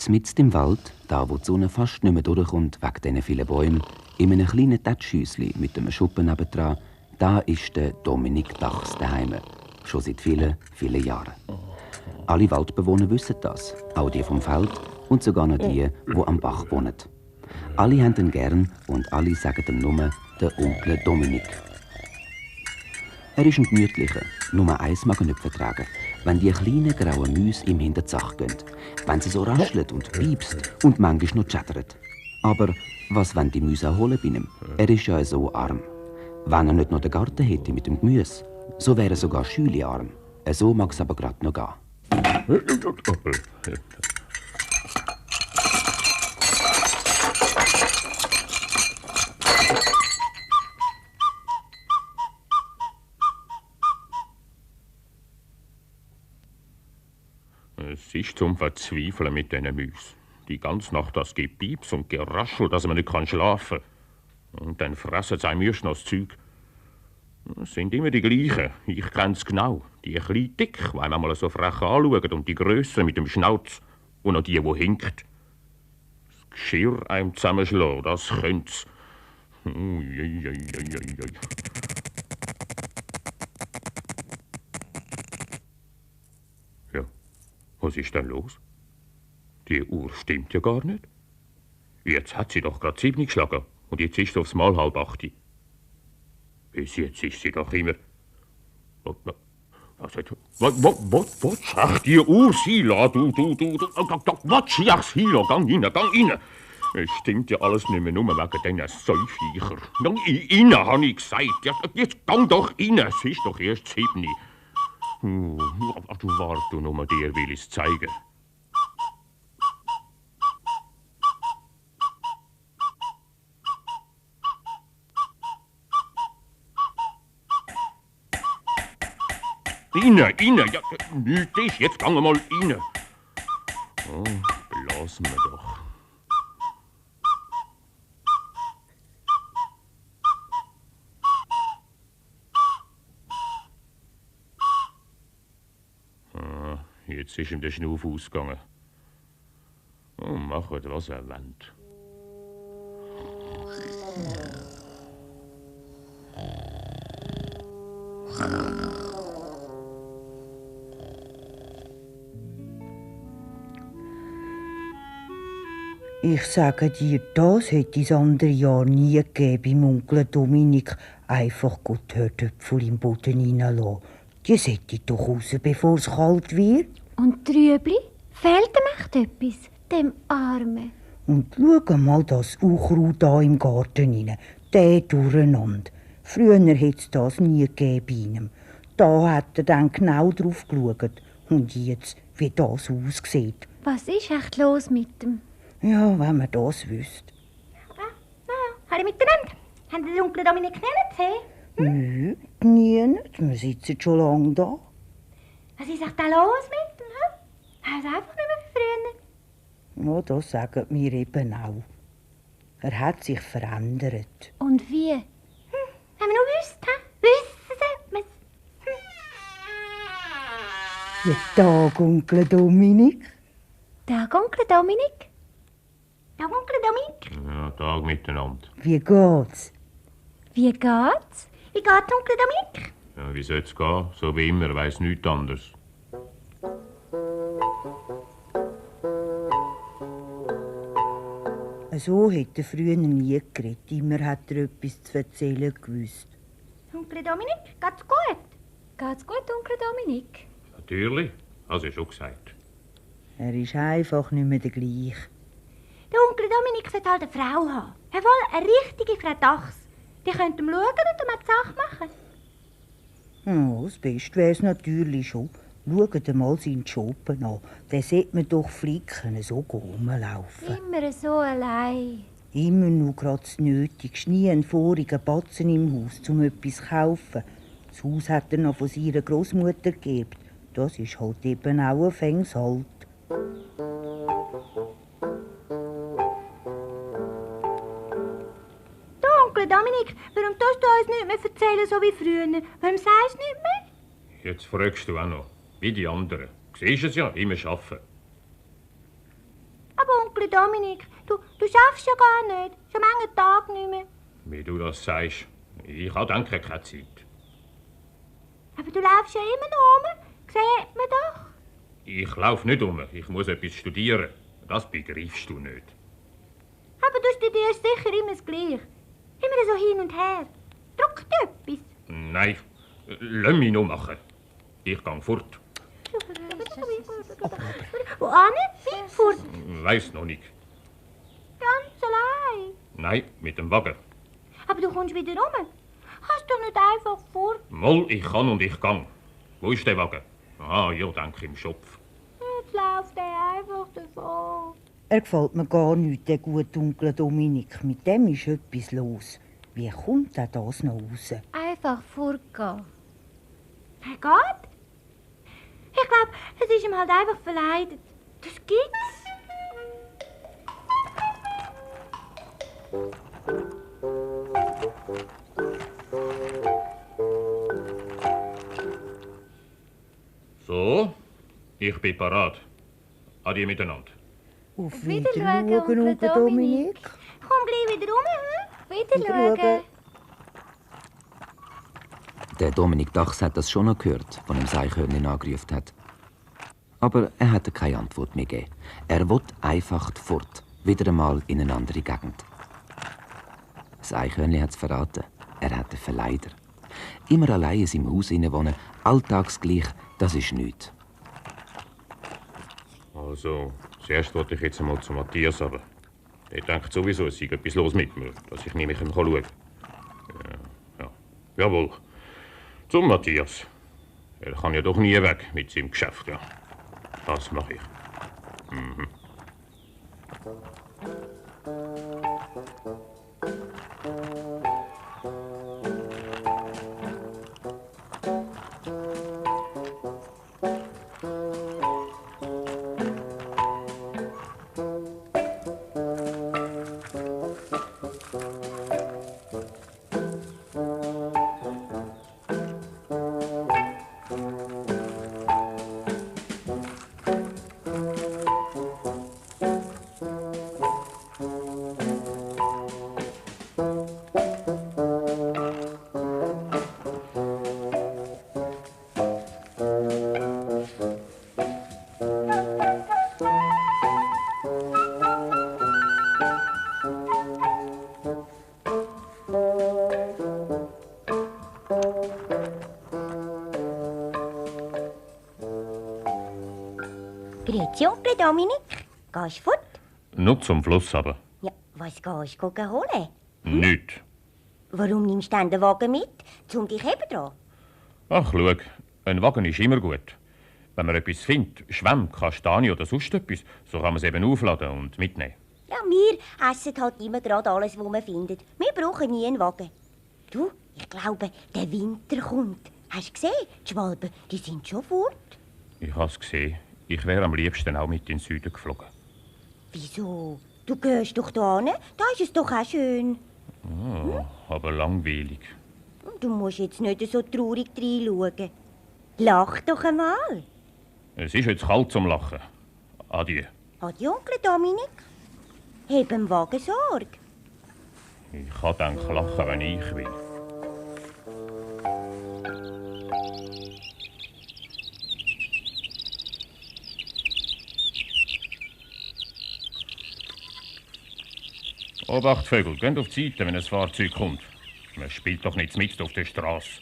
Mitten im Wald, da wo die Sonne fast nicht mehr durchkommt wegen diesen vielen Bäumen, in einem kleinen Tätschhäuschen mit einem Schuppen nebendran, da ist der Dominik Dachs daheim. Schon seit vielen, vielen Jahren. Alle Waldbewohner wissen das, auch die vom Feld und sogar noch die am Bach wohnen. Alle haben ihn gern und alle sagen ihm nur der Onkel Dominik. Er ist ein gemütlicher, nur eins mag er nicht vertragen, wenn die kleinen grauen Mäuse ihm hinter die Sache gehen, wenn sie so raschelt und piepst und manchmal noch chattert. Aber was wollen die Mäuse auch holen bei ihm? Er ist ja so arm. Wenn er nicht noch den Garten hätte mit dem Gemüse, so wäre er sogar schüliarm. So mag es aber gerade noch gehen. Es ist zum Verzweifeln mit diesen Mäusen. Die ganze Nacht das Gepieps und Geraschel, dass man nicht schlafen kann. Und dann fressen sie einem erst noch das Zeug. Es sind immer die gleichen. Ich kenn's genau. Die klein dick, die einem mal so frech anschauen, und die Grössen mit dem Schnauz. Und noch die hinkt. Das Geschirr einem zusammenschlagen, das könnt's. Ja, was ist denn los? Die Uhr stimmt ja gar nicht. Jetzt hat sie doch gerade 7 geschlagen. Und jetzt ist es aufs Mal 7:30. Bis jetzt ist sie doch immer... Was sagt die Uhr, Sila? Du, was schachst Sila? Gang rein. Es stimmt ja alles nicht mehr, nur wegen diesen Säufviecher. Gang rein, habe ich gesagt. Ja, jetzt gang doch rein, es ist doch erst 7. Du warte nur, dir will ich's zeigen. Rein, ja, nichts ist, jetzt gehen wir mal rein. Oh, blasen wir doch. Jetzt ist ihm der Schnuff ausgegangen. Oh, macht, was er will. Ich sage dir, das hätte es andere Jahr nie gegeben beim Onkel Dominik. Einfach gut Hörtöpfel im Boden reinlassen. Die sollte doch raus, bevor es kalt wird. Und Trübli? Fehlt ihm echt etwas, dem Armen? Und schau mal das Unkraut da im Garten rein. Der durcheinander. Früher hätte es das nie gegeben bei ihm. Da hat er dann genau drauf geschaut. Und jetzt, wie das aussieht. Was ist echt los mit ihm? Ja, wenn man das wüsste. Hallo miteinander. Haben Sie den Onkel Dominik nicht gesehen? Nö, nie nicht. Wir sitzen schon lange da. Was ist echt da los mit ihm? Er ist einfach nicht mehr wie früher. Ja, das sagen wir eben auch. Er hat sich verändert. Und wie? Wenn wir nur wüssten, wissen Sie es. Guten Tag, Onkel Dominik. Tag, Onkel Dominik. Tag, Onkel Dominik. Ja, Tag miteinander. Wie geht's? Wie geht's? Wie geht's, Onkel Dominik? Ja, wie soll's gehen? So wie immer, weiss nichts anderes. So hat er früher nie geredet. Immer hat er etwas zu erzählen gewusst. Onkel Dominik, geht's gut? Geht's gut, Onkel Dominik? Natürlich, hast du ja schon gesagt. Er ist einfach nicht mehr der gleiche. Der Onkel Dominik sollte halt eine Frau haben. Jawohl, eine richtige Frau Dachs. Die könnte ihm schauen und ihm die Sache machen. Ja, das Beste wäre es natürlich schon. Schaut mal seinen Schoppen an. Den sollte man doch flicken, so rumlaufen. Immer so allein. Immer nur gerade das Nötigste. Nie einen vorigen Batzen im Haus, um etwas zu kaufen. Das Haus hat er noch von seiner Großmutter gegeben. Das ist halt eben auch ein Fängshalt. Onkel Dominik, warum tust du uns nicht mehr erzählen, so wie früher? Warum sagst du nicht mehr? Jetzt fragst du auch noch. Wie die anderen. Siehst es ja, immer arbeiten. Dominik, du schaffst ja gar nicht. Schon manchen Tag nicht mehr. Wie du das sagst, ich habe denke keine Zeit. Aber du laufst ja immer noch rum. Sieht man doch. Ich laufe nicht um, ich muss etwas studieren. Das begreifst du nicht. Aber du studierst sicher immer das Gleiche. Immer so hin und her. Druckt etwas. Nein, lass mich noch machen. Ich gehe fort. Wo an? Wie fort? Weiss noch nicht. Ganz allein. Nein, mit dem Wagen. Aber du kommst wieder rum. Kannst doch nicht einfach fort. Mal, ich kann und ich gang. Wo ist der Wagen? Ah, ja, denke im Schopf. Jetzt läuft er einfach davon. Er gefällt mir gar nicht, der gute dunkle Dominik. Mit dem ist etwas los. Wie kommt er das noch raus? Einfach fortgehen. Er geht? Ich glaube, es ist ihm halt einfach verleidet. Das gibt's. So, ich bin parat. Adi miteinander. Auf Wiederschauen, Wiederschauen, Onkel Onkel Dominik. Komm gleich wieder rum, hm? Wiederschauen. Der Dominik Dachs hat das schon noch gehört, als ihm das Eichhörnchen angerufen hat. Aber er hatte keine Antwort mehr gegeben. Er will einfach fort, wieder einmal in eine andere Gegend. Das Eichhörnchen hat es verraten. Er hat einen Verleider. Immer allein in seinem Haus wohnen, alltagsgleich, das ist nichts. Also, zuerst wollte ich jetzt einmal zu Matthias, aber der denkt sowieso, es sei etwas los mit mir, dass ich nicht mehr schauen kann. Ja. Jawohl. Zum Matthias. Er kann ja doch nie weg mit seinem Geschäft, ja. Das mache ich. Mhm. Grüezi, Onkel Dominik. Gehst du fort? Nur zum Fluss aber. Ja, was gehst du holen? Nicht. Warum nimmst du dann den Wagen mit, um dich eben dran? Ach, schau, ein Wagen ist immer gut. Wenn man etwas findet, Schwämme, Kastanie oder sonst etwas, so kann man es eben aufladen und mitnehmen. Ja, wir essen halt immer gerade alles, was man findet. Wir brauchen nie einen Wagen. Du, ich glaube, der Winter kommt. Hast du gesehen? Die Schwalben, die sind schon fort. Ich habe es gesehen. Ich wäre am liebsten auch mit in den Süden geflogen. Wieso? Du gehst doch da hin, da ist es doch auch schön. Aber langweilig. Du musst jetzt nicht so traurig reinschauen. Lach doch einmal. Es ist jetzt kalt zum Lachen. Adieu. Adi, Onkel Dominik. Heb dem Wagen Sorge. Ich kann dann lachen, wenn ich will. Obacht, Vögel, geht auf die Seite, wenn ein Fahrzeug kommt. Man spielt doch nicht mitten auf der Straße.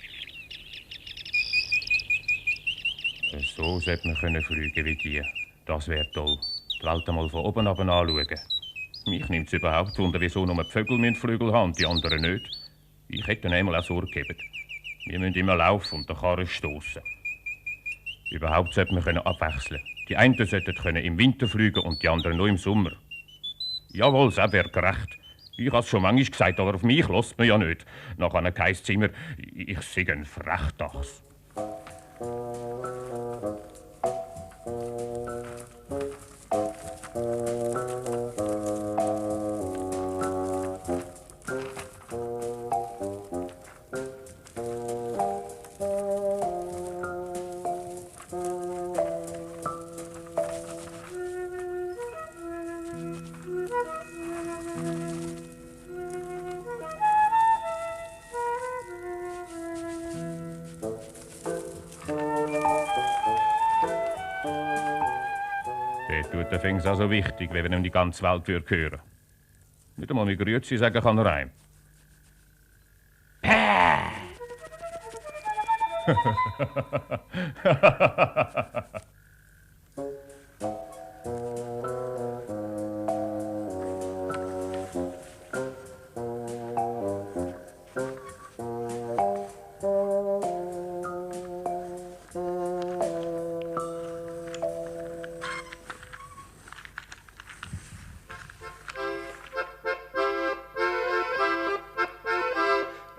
So sollte man fliegen wie die. Das wäre toll. Die Welt einmal von oben ab anschauen. Mich nimmt es überhaupt wunder, wieso nur die Vögel Flügel haben und die anderen nicht. Ich hätte ihnen einmal auch Sorge gegeben. Wir müssen immer laufen und den Karren stoßen. Überhaupt sollte man abwechseln. Die einen sollten im Winter fliegen und die anderen nur im Sommer. Jawohl, das wäre gerecht. Ich habe es schon manchmal gesagt, aber auf mich lässt man ja nicht. Nach einem Zimmer, ich sei ein Frechdachs. Der fängt es also wichtig, wenn ihm die ganze Welt hören würde. Nicht einmal mit Grüezi sagen kann er einem.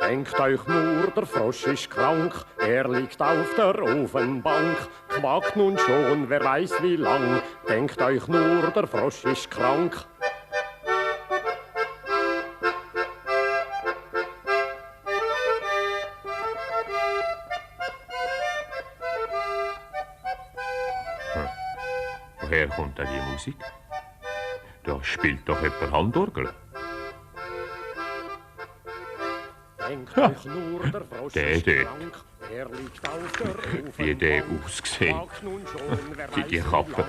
Denkt euch nur, der Frosch ist krank, er liegt auf der Ofenbank, quakt nun schon, wer weiß wie lang. Denkt euch nur, der Frosch ist krank. Woher kommt da die Musik? Da spielt doch jemand Handorgel. Denkt euch nur, der Frosch ist krank, er liegt auf der Ofenbank. Wie der ausgesehen. Die Kappe.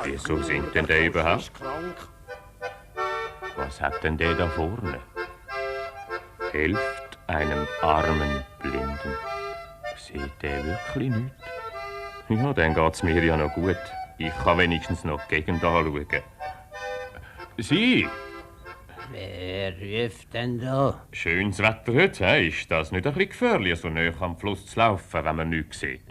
Wieso singt denn der überhaupt? Was hat denn der da vorne? Hilft einem armen Blinden. Sieht der wirklich nichts? Ja, dann geht's mir ja noch gut. Ich kann wenigstens noch die Gegend anschauen. Sie! Wer ruft denn da? Schönes Wetter heute, ist das nicht ein bisschen gefährlich, so nahe am Fluss zu laufen, wenn man nichts sieht?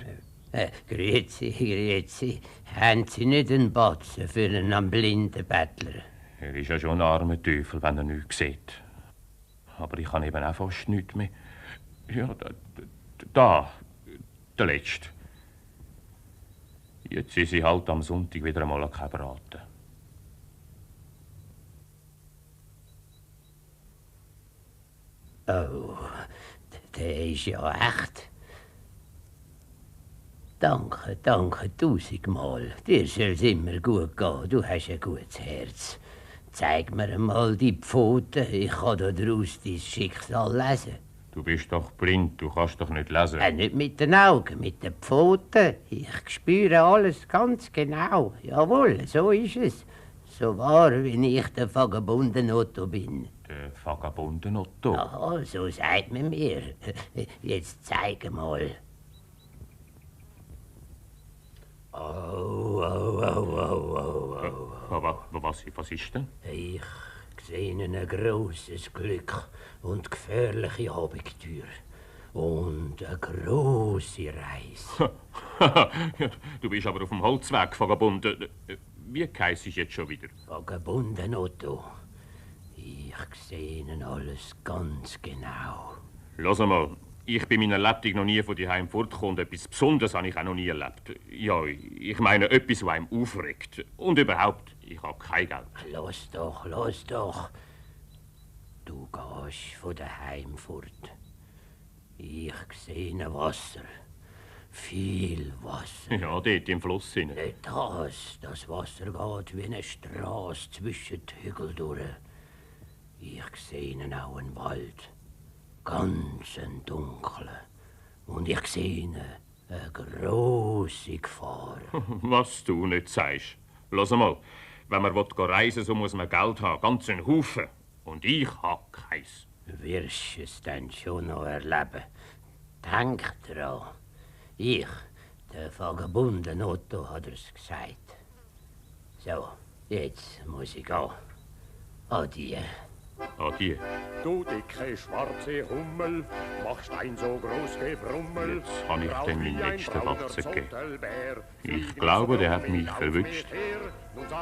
Grüezi, grüezi. Haben Sie nicht einen Batzen für einen blinden Bettler? Er ist ja schon ein armer Teufel, wenn er nichts sieht. Aber ich habe eben auch fast nichts mehr. Ja, da, der Letzte. Jetzt sind sie halt am Sonntag wieder einmal kein Braten. Oh, der ist ja echt. Danke, danke, tausendmal. Dir soll's immer gut gehen. Du hast ein gutes Herz. Zeig mir einmal die Pfoten. Ich kann da draus dein Schicksal lesen. Du bist doch blind, du kannst doch nicht lesen. Nicht mit den Augen, mit den Pfoten. Ich spüre alles ganz genau. Jawohl, so ist es. So wahr, wie ich der Vagabunden Otto bin. Der Vagabunden Otto? Aha, so sagt man mir. Jetzt zeig mal. Was ist denn? Ich sehe ein grosses Glück und gefährliche Abenteuer. Und eine grosse Reise. Du bist aber auf dem Holzweg, Vagabunden. Wie heisst es jetzt schon wieder? Vagabunden Otto. Ich sehe alles ganz genau. Lass mal, ich bin meiner Lebtung noch nie von daheim fortgekommen. Etwas Besonderes habe ich auch noch nie erlebt. Ja, ich meine, etwas, was einem aufregt. Und überhaupt, ich habe kein Geld. Los doch. Du gehst von daheim fort. Ich sehe Wasser. Viel Wasser. Ja, dort im Fluss hinein. Nicht das Wasser geht wie eine Straße zwischen die Hügel durch. Ich sehe auch einen Wald. Ganz einen dunklen. Und ich sehe eine grosse Gefahr. Was du nicht sagst. Lass mal, wenn man reisen will, so muss man Geld haben. Ganz einen Haufen. Und ich habe keins. Du wirst es dann schon noch erleben. Denk dran. Ich, der Vagabunden Otto, hat er's gesagt. So, jetzt muss ich gehen. Adieu. Adieu. Du dicke schwarze Hummel, machst ein so groß Gebrummel. Jetzt habe ich dem meinen letzten Batzen gegeben. Ich glaube, der hat mich verwünscht.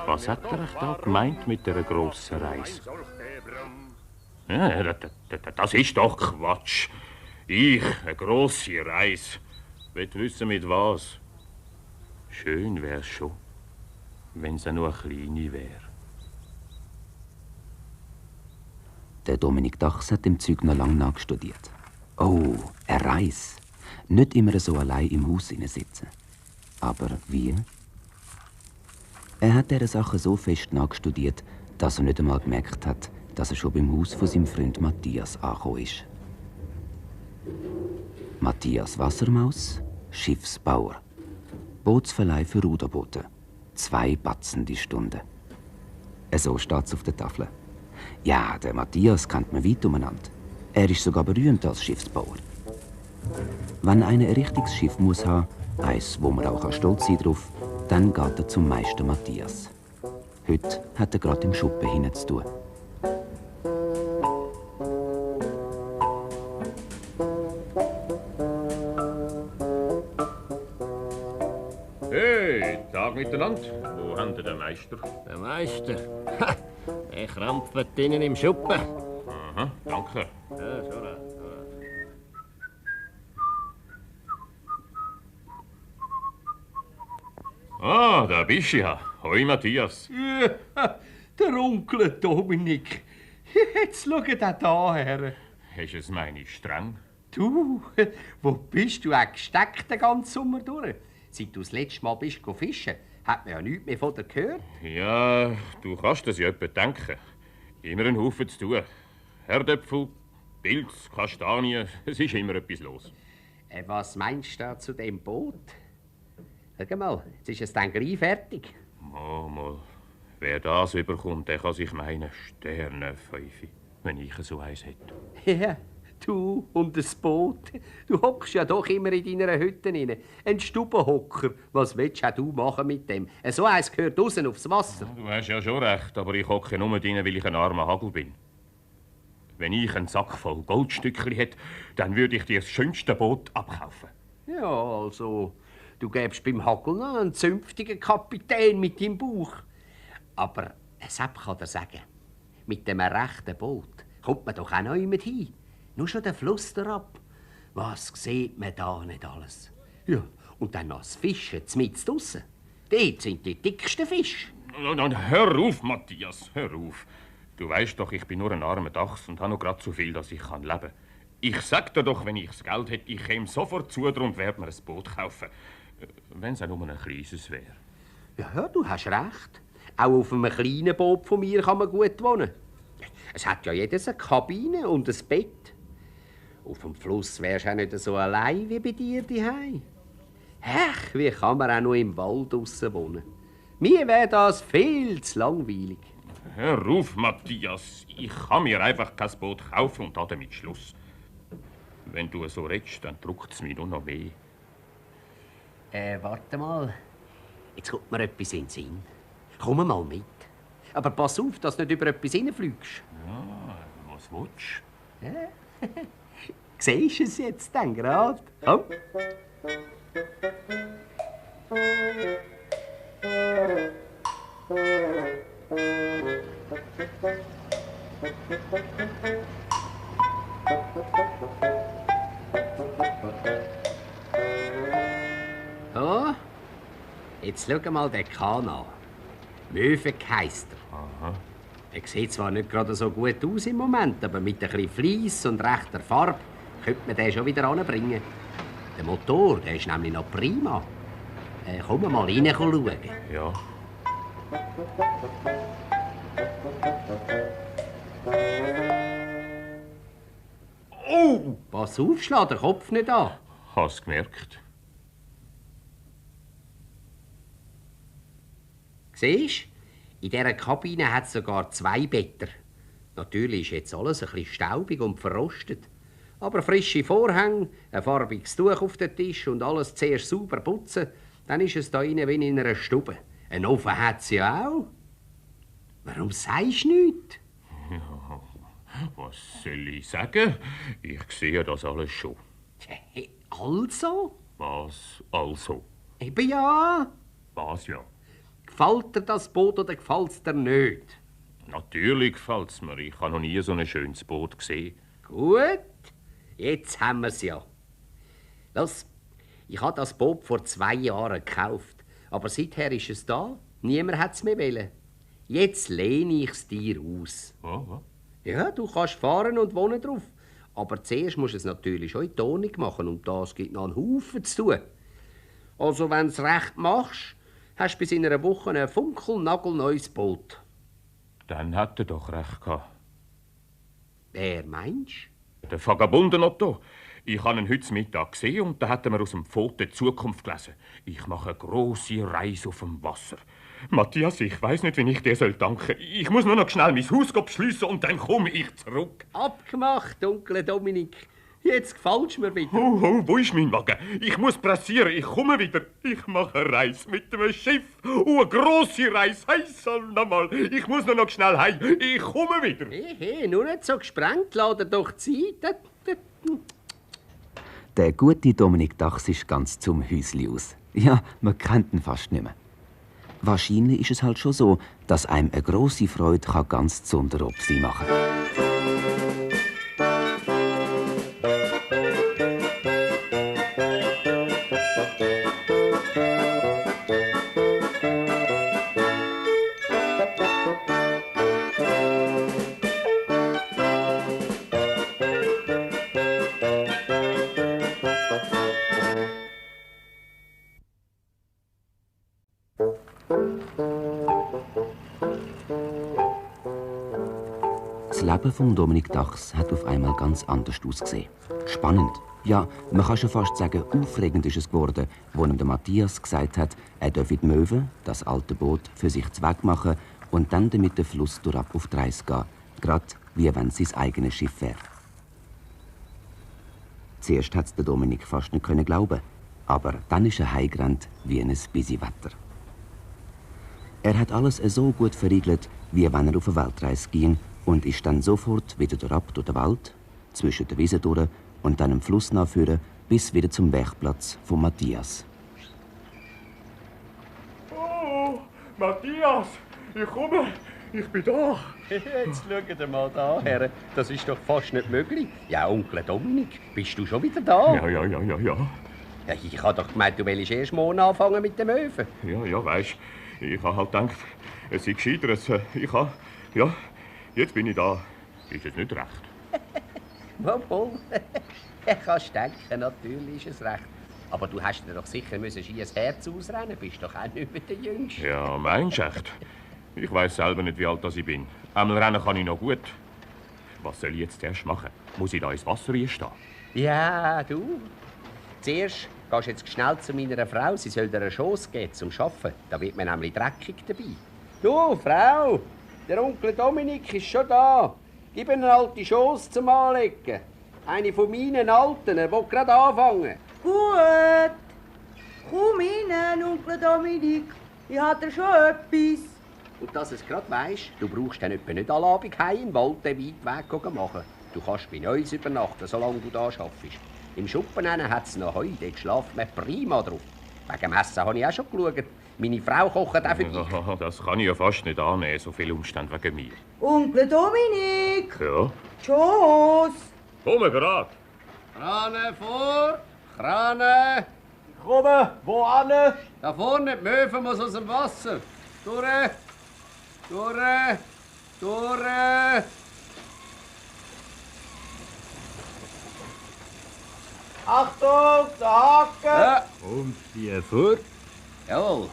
Was hat er da gemeint mit der grossen Reise? Ja, das ist doch Quatsch. Eine grosse Reise. Ich will wissen, mit was. Schön wär's schon, wenn's nur eine kleine wäre. Der Dominik Dachs hat dem Zeug noch lange nachstudiert. Oh, eine Reise. Nicht immer so allein im Haus sitzen. Aber wie? Er hat diese Sache so fest nachstudiert, dass er nicht einmal gemerkt hat, dass er schon beim Haus von seinem Freund Matthias angekommen ist. Matthias Wassermaus, Schiffsbauer. Bootsverleih für Ruderboote. 2 Batzen die Stunde. So steht es auf der Tafel. Ja, der Matthias kennt man weit umeinander. Er ist sogar berühmt als Schiffsbauer. Wenn einer ein richtiges Schiff muss haben, eins, wo man auch stolz sein drauf, dann geht er zum Meister Matthias. Heute hat er gerade im Schuppen hinein zu tun. Hey, Tag miteinander. Wo haben Sie den Meister? Der Meister? Ha, der krampft innen im Schuppen. Aha, danke. Ja, so da. Ah, da bist du ja. Hoi, Matthias. Ja, der Onkel Dominik. Jetzt schau da her. Hast du es meine streng? Du, wo bist du auch gesteckt den ganzen Sommer durch? Seit du das letzte Mal bist fischen, hat man ja nichts mehr von dir gehört. Ja, du kannst das ja etwa denken. Immer einen Haufen zu tun. Herdöpfel, Pilz, Kastanien, es ist immer etwas los. Was meinst du da zu dem Boot? Schau mal, jetzt ist es dann gleich fertig. Mal. Wer das überkommt, der kann sich meinen Sternenpfeife, wenn ich so eins hätte. Ja, du und das Boot. Du hockst ja doch immer in deiner Hütte rein. Ein Stubenhocker. Was willst du machen mit dem? So eins gehört draussen aufs Wasser. Du hast ja schon recht, aber ich hocke nur drin, weil ich ein armer Hagel bin. Wenn ich einen Sack voll Goldstückchen hätte, dann würde ich dir das schönste Boot abkaufen. Ja, also, du gäbst beim Hagel noch einen zünftigen Kapitän mit deinem Bauch. Aber Sepp kann dir sagen, mit dem rechten Boot kommt man doch auch noch mit hin. Nur schon den Fluss herab. Was sieht man da nicht alles? Ja, und dann noch das Fischen mitten draussen. Dort sind die dicksten Fische. Hör auf, Matthias, hör auf. Du weißt doch, ich bin nur ein armer Dachs und habe noch gerade so viel, dass ich leben kann. Ich sag dir doch, wenn ich das Geld hätte, ich käme sofort zu dir und werde mir ein Boot kaufen. Wenn es auch nur ein kleines wäre. Ja, du hast recht. Auch auf einem kleinen Boot von mir kann man gut wohnen. Es hat ja jedes eine Kabine und ein Bett. Auf dem Fluss wärst du auch nicht so allein wie bei dir daheim. Ach, wie kann man auch noch im Wald draussen wohnen? Mir wäre das viel zu langweilig. Hör auf, Matthias. Ich kann mir einfach kein Boot kaufen und damit Schluss. Wenn du so redest, dann drückt es mir nur noch weh. Warte mal. Jetzt kommt mir etwas in den Sinn. Komm mal mit. Aber pass auf, dass du nicht über etwas hineinfliegst. Ja, was willst du? Ja. Siehst du es jetzt dann gerade? Komm. Oh, jetzt schau mal den Kahn an. Möweg heisst er. Aha. Er sieht zwar nicht gerade so gut aus im Moment, aber mit ein bisschen Fleiss und rechter Farbe könnte man den schon wieder anbringen. Der Motor, der ist nämlich noch prima. Komm mal rein schauen. Ja. Oh! Pass auf, schlag den Kopf nicht an. Hast du gemerkt? Siehst du? In dieser Kabine hat es sogar 2 Betten. Natürlich ist jetzt alles ein bisschen staubig und verrostet. Aber frische Vorhänge, ein farbiges Tuch auf den Tisch und alles zuerst sauber putzen, dann ist es da innen wie in einer Stube. Einen Ofen hat es ja auch. Warum sagst du nichts? Ja, was soll ich sagen? Ich sehe das alles schon. Also? Was also? Eben ja. Was ja? Gefällt dir das Boot oder gefällt es dir nicht? Natürlich gefällt es mir. Ich habe noch nie so ein schönes Boot gesehen. Gut, jetzt haben wir es ja. Lass, ich habe das Boot vor 2 Jahren gekauft. Aber seither ist es da. Niemand hat es mehr wollen. Jetzt lehne ich es dir aus. Was? Ja, du kannst fahren und wohnen drauf. Aber zuerst musst du es natürlich schon in die Ordnung machen. Und das gibt noch einen Haufen zu tun. Also, wenn du es recht machst, hast du bis in einer Woche ein funkelnagelneues Boot. Dann hat er doch recht gehabt. Wer meinst du? Der Vagabunden Otto. Ich habe ihn heute Mittag gesehen und da hat er mir aus dem Pfote Zukunft gelesen. Ich mache eine grosse Reise auf dem Wasser. Matthias, ich weiß nicht, wie ich dir danken soll. Ich muss nur noch schnell mein Haus beschliessen und dann komme ich zurück. Abgemacht, Onkel Dominik. Jetzt gefällt's mir wieder. Wo ist mein Wagen? Ich muss pressieren, ich komme wieder. Ich mache eine Reise mit dem Schiff. Eine grosse Reise. Heisal nochmal. Ich muss nur noch schnell heim. Ich komme wieder. Hey, nur nicht so gesprengt, lass dir doch Zeit. Der gute Dominik Dachs ist ganz zum Häusli aus. Ja, man kennt ihn fast nicht mehr. Wahrscheinlich ist es halt schon so, dass einem eine grosse Freude ganz zunder ob sie machen kann. Das Leben von Dominik Dachs hat auf einmal ganz anders ausgesehen. Spannend. Ja, man kann schon fast sagen, aufregend ist es geworden, wo ihm der Matthias gesagt hat, er dürfe die Möwe, das alte Boot, für sich wegmachen und dann damit den Fluss durchab auf die Reise gehen. Gerade wie wenn es sein eigenes Schiff wäre. Zuerst hat es der Dominik fast nicht glauben, aber dann ist er heimgerannt wie ein Bisiwetter. Er hat alles so gut verriegelt, wie wenn er auf eine Weltreise ging und ist dann sofort wieder durch den Wald, zwischen den Wiesen durch und dann am Fluss nachführen, bis wieder zum Werkplatz von Matthias. Oh, Matthias, ich komme. Ich bin da. Jetzt schaut ihr mal da, Herr. Das ist doch fast nicht möglich. Ja, Onkel Dominik, bist du schon wieder da? Ja. Ja, ich habe doch gemeint, du willst erst morgen anfangen mit dem Öfen. Ja, weisst, ich habe halt gedacht, es ist gescheiter, ja, jetzt bin ich da. Ist es nicht recht? Wohl, kannst denken, natürlich ist es recht. Aber du hast dir doch sicher Ski ein Herz ausrennen, bist doch auch nicht mehr der Jüngste. Ja, meinst du echt? Ich weiss selber nicht, wie alt ich bin. Einmal rennen kann ich noch gut. Was soll ich jetzt erst machen? Muss ich da ins Wasser stehen? Ja, du. Zuerst gehst du jetzt schnell zu meiner Frau. Sie soll dir eine Chance geben zum Arbeiten. Da wird man nämlich dreckig dabei. Du, Frau, der Onkel Dominik ist schon da. Gib ihm eine alte Chance zum Anlegen. Eine von meinen Alten, er will gerade anfangen. Gut. Komm rein, Onkel Dominik. Ich habe schon etwas. Und dass du es gerade weisst, du brauchst dann etwa nicht alle Abend heim im Wald den weiten Weg machen. Du kannst bei uns übernachten, solange du da arbeitest. Im Schuppen hat es noch Heu, dort schlaft man prima drauf. Wegen dem Essen habe ich auch schon geschaut. Meine Frau kocht auch für dich. Ja, das kann ich ja fast nicht annehmen, so viele Umstände wegen mir. Onkel Dominik! Ja? Tschüss! Komme grad! Krane vor! Krane! Komme, wo an? Da vorne, die Möwe muss aus dem Wasser. Durch! Achtung, der Haken! Ja. Und die vor? Jawohl,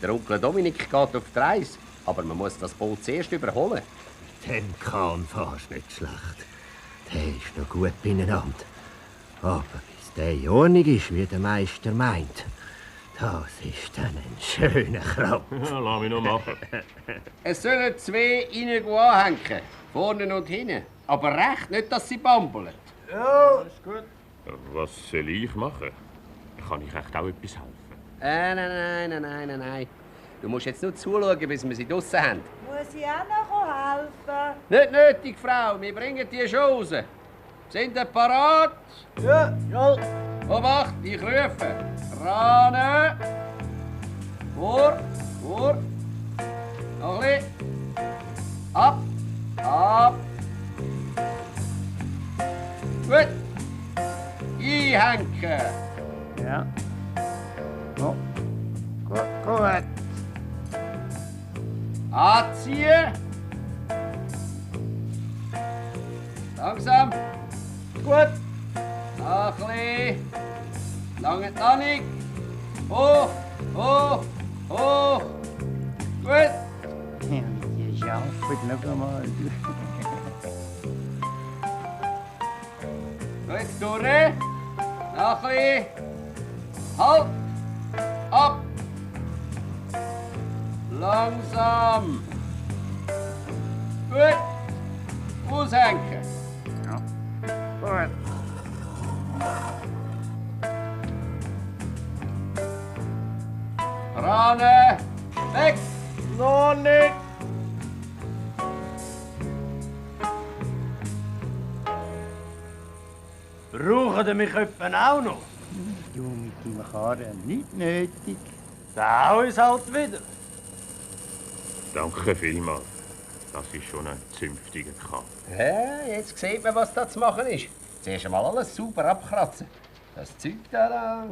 der Onkel Dominik geht auf die Reise. Aber man muss das Boot zuerst überholen. Dem Kahn fährst nicht schlecht. Der ist noch gut beieinander. Aber bis der in Ordnung ist, wie der Meister meint, das ist dann ein schöner Krampf. Ja, lass mich noch machen. Es sollen 2 rein anhängen, vorne und hinten. Aber recht, nicht, dass sie bambeln. Ja, ist gut. Was soll ich machen? Kann ich echt auch etwas helfen? Nein. Du musst jetzt nur zuschauen, bis wir sie draussen haben. Muss ich auch noch helfen? Nicht nötig, Frau. Wir bringen die schon raus. Sind ihr parat? Ja. Obacht, ich rufe. Krane. Vor. Noch ein bisschen. Ab. Gut. Einhängen. Ja. Oh. Gut. Anziehen. Langsam. Gut. Noch ein bisschen. Lange noch nicht. Hoch. Gut. Ja, die Schaufel noch einmal. Gut, durch. Noch ein bisschen. Halt. Ab. Lang. Langsam. Gut. Aushängen. Ja. Gut. Rane. Weg. Noch nicht. Brauchen ihr mich etwa auch noch? Du mit deinem Karren nicht nötig. Da hau ich halt wieder. Danke vielmals. Das ist schon ein zünftiger Kahn. Ja, jetzt sieht man, was da zu machen ist. Zuerst einmal alles sauber abkratzen. Das Zeug da,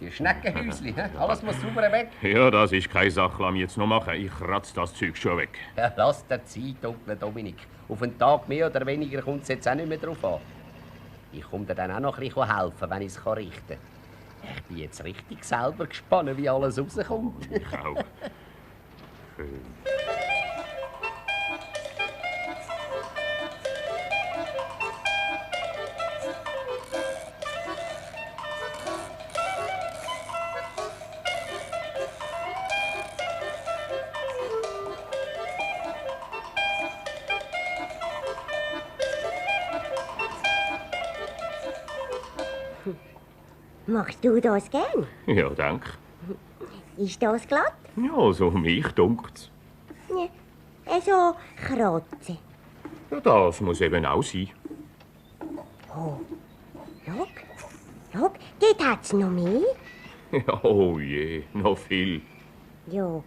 die Schneckenhäuschen, alles muss sauber weg. Ja, das ist keine Sache, lass mich jetzt noch machen. Ich kratze das Zeug schon weg. Ja, lass dir Zeit, Onkel Dominik. Auf einen Tag mehr oder weniger kommt es jetzt auch nicht mehr drauf an. Ich komme dir dann auch noch ein bisschen helfen, wenn ich es richten kann. Ich bin jetzt richtig selber gespannt, wie alles rauskommt. Ich auch. Schön. Machst du das gern? Ja, danke. Ist das glatt? Ja, so mich dunkt's. Ja, so kratzen. Ja, das muss eben auch sein. Oh, schau, dort hat's noch mehr. Ja, oh je, noch viel. Ja,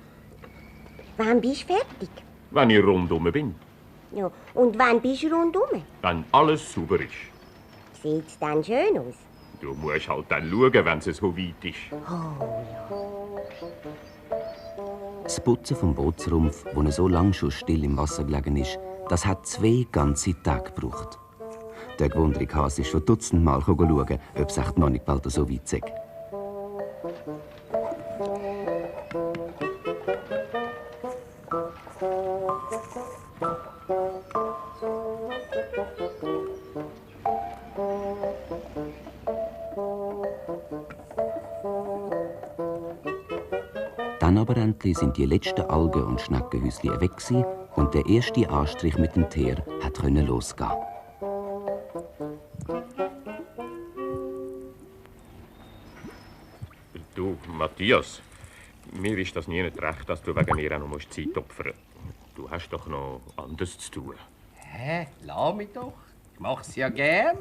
wann bist du fertig? Wenn ich rundum bin. Ja, und wann bist du rundum? Wenn alles sauber ist. Sieht's dann schön aus? Du musst halt dann schauen, wenn es so weit ist. Das Putzen vom Bootsrumpf, wo so lang schon still im Wasser gelegen ist, das hat 2 ganze Tage gebraucht. Der gewundrige Hase ist schon dutzendmal schauen, ob es echt noch nicht bald so weit sei. Dann aber endlich sind die letzten Algen- und Schneckenhäuschen weg gewesen und der erste Anstrich mit dem Teer hat losgehen. Du, Matthias, mir ist das nie nicht recht, dass du wegen mir auch noch Zeit opfern musst. Du hast doch noch anderes zu tun. Hä? Lass mich doch. Ich mach's ja gern.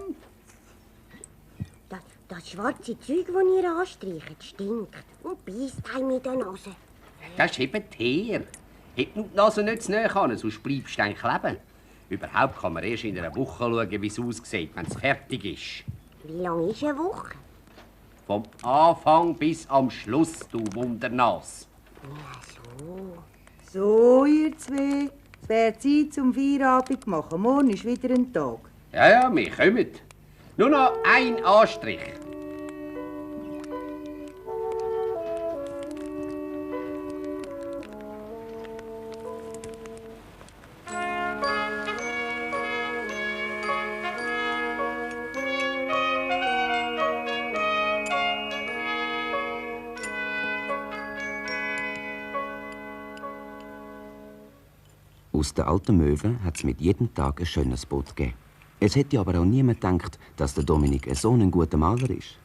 Das schwarze Zeug, das ihr anstreicht, stinkt und beißt einem in der Nase. Das ist eben Teer. Hebt die Nase nicht zu nahe an, sonst bleibst du kleben. Überhaupt kann man erst in einer Woche schauen, wie es aussieht, wenn es fertig ist. Wie lange ist eine Woche? Vom Anfang bis am Schluss, du Wundernas. Ja, so. So, ihr zwei. Es wäre Zeit zum Feierabend machen. Morgen ist wieder ein Tag. Ja, wir kommen. Nur noch ein Anstrich. Aus der alten Möwe hat es mit jedem Tag ein schönes Boot gegeben. Es hätte aber auch niemand gedacht, dass der Dominik so ein guter Maler ist.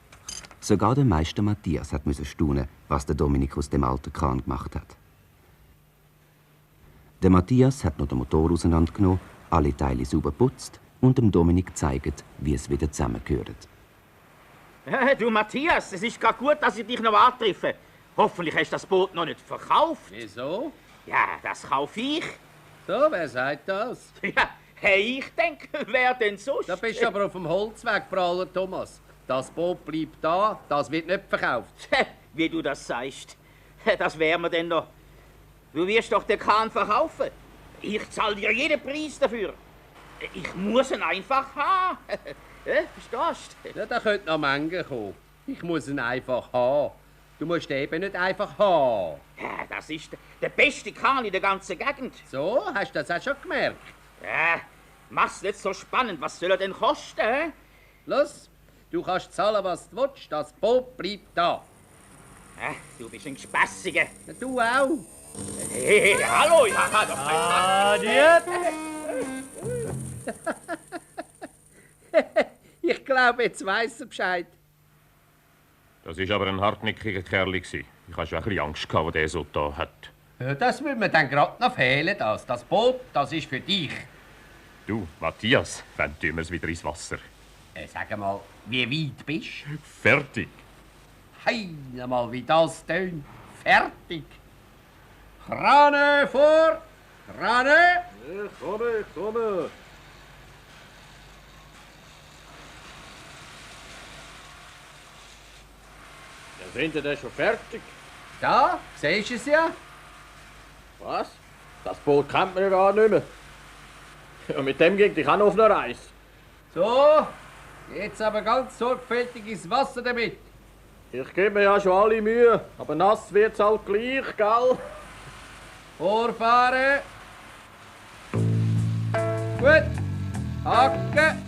Sogar der Meister Matthias hat staunen, was der Dominik aus dem alten Kran gemacht hat. Der Matthias hat noch den Motor auseinandergenommen, alle Teile sauber geputzt und dem Dominik gezeigt, wie es wieder zusammengehört. Du Matthias, es ist gerade gut, dass ich dich noch antreffe. Hoffentlich hast du das Boot noch nicht verkauft. Wieso? Ja, das kaufe ich. So, wer sagt das? Ja, hey, ich denke, wer denn sonst? Da bist du aber auf dem Holzweg, Prahler Thomas. Das Boot bleibt da, das wird nicht verkauft. Wie du das sagst, das wären wir denn noch. Du wirst doch den Kahn verkaufen. Ich zahle dir jeden Preis dafür. Ich muss ihn einfach haben. Verstehst du? Ja, da könnte noch Menge kommen. Ich muss ihn einfach haben. Du musst ihn eben nicht einfach haben. Ja, das ist der beste Kahn in der ganzen Gegend. So, hast du das auch schon gemerkt? Ja, mach's nicht so spannend. Was soll er denn kosten? Los, du kannst zahlen, was du willst. Das Boot bleibt da. Du bist ein Gespässiger. Du auch. Hey, hallo, ja, Adieu! Ich glaube, jetzt weiss er Bescheid. Das war aber ein hartnäckiger Kerl. Ich hatte schon ein bisschen Angst, was der so da hat. Ja, das würde mir dann gerade noch fehlen. Das Boot, das ist für dich. Du, Matthias, dann tun wir es wieder ins Wasser. Sag mal, wie weit bist du? Fertig. Hei, mal, wie das tönt. Fertig. Krane vor! Krane! Ich komme. Ja, sind ihr schon fertig? Da, siehst du es ja? Was? Das Boot kennt man ja gar nicht mehr. Ja, mit dem ging ich auch noch auf eine Reise. So, jetzt aber ganz sorgfältig ins Wasser damit. Ich gebe mir ja schon alle Mühe, aber nass wird's halt gleich, gell? Vorfahren. Gut. Haken.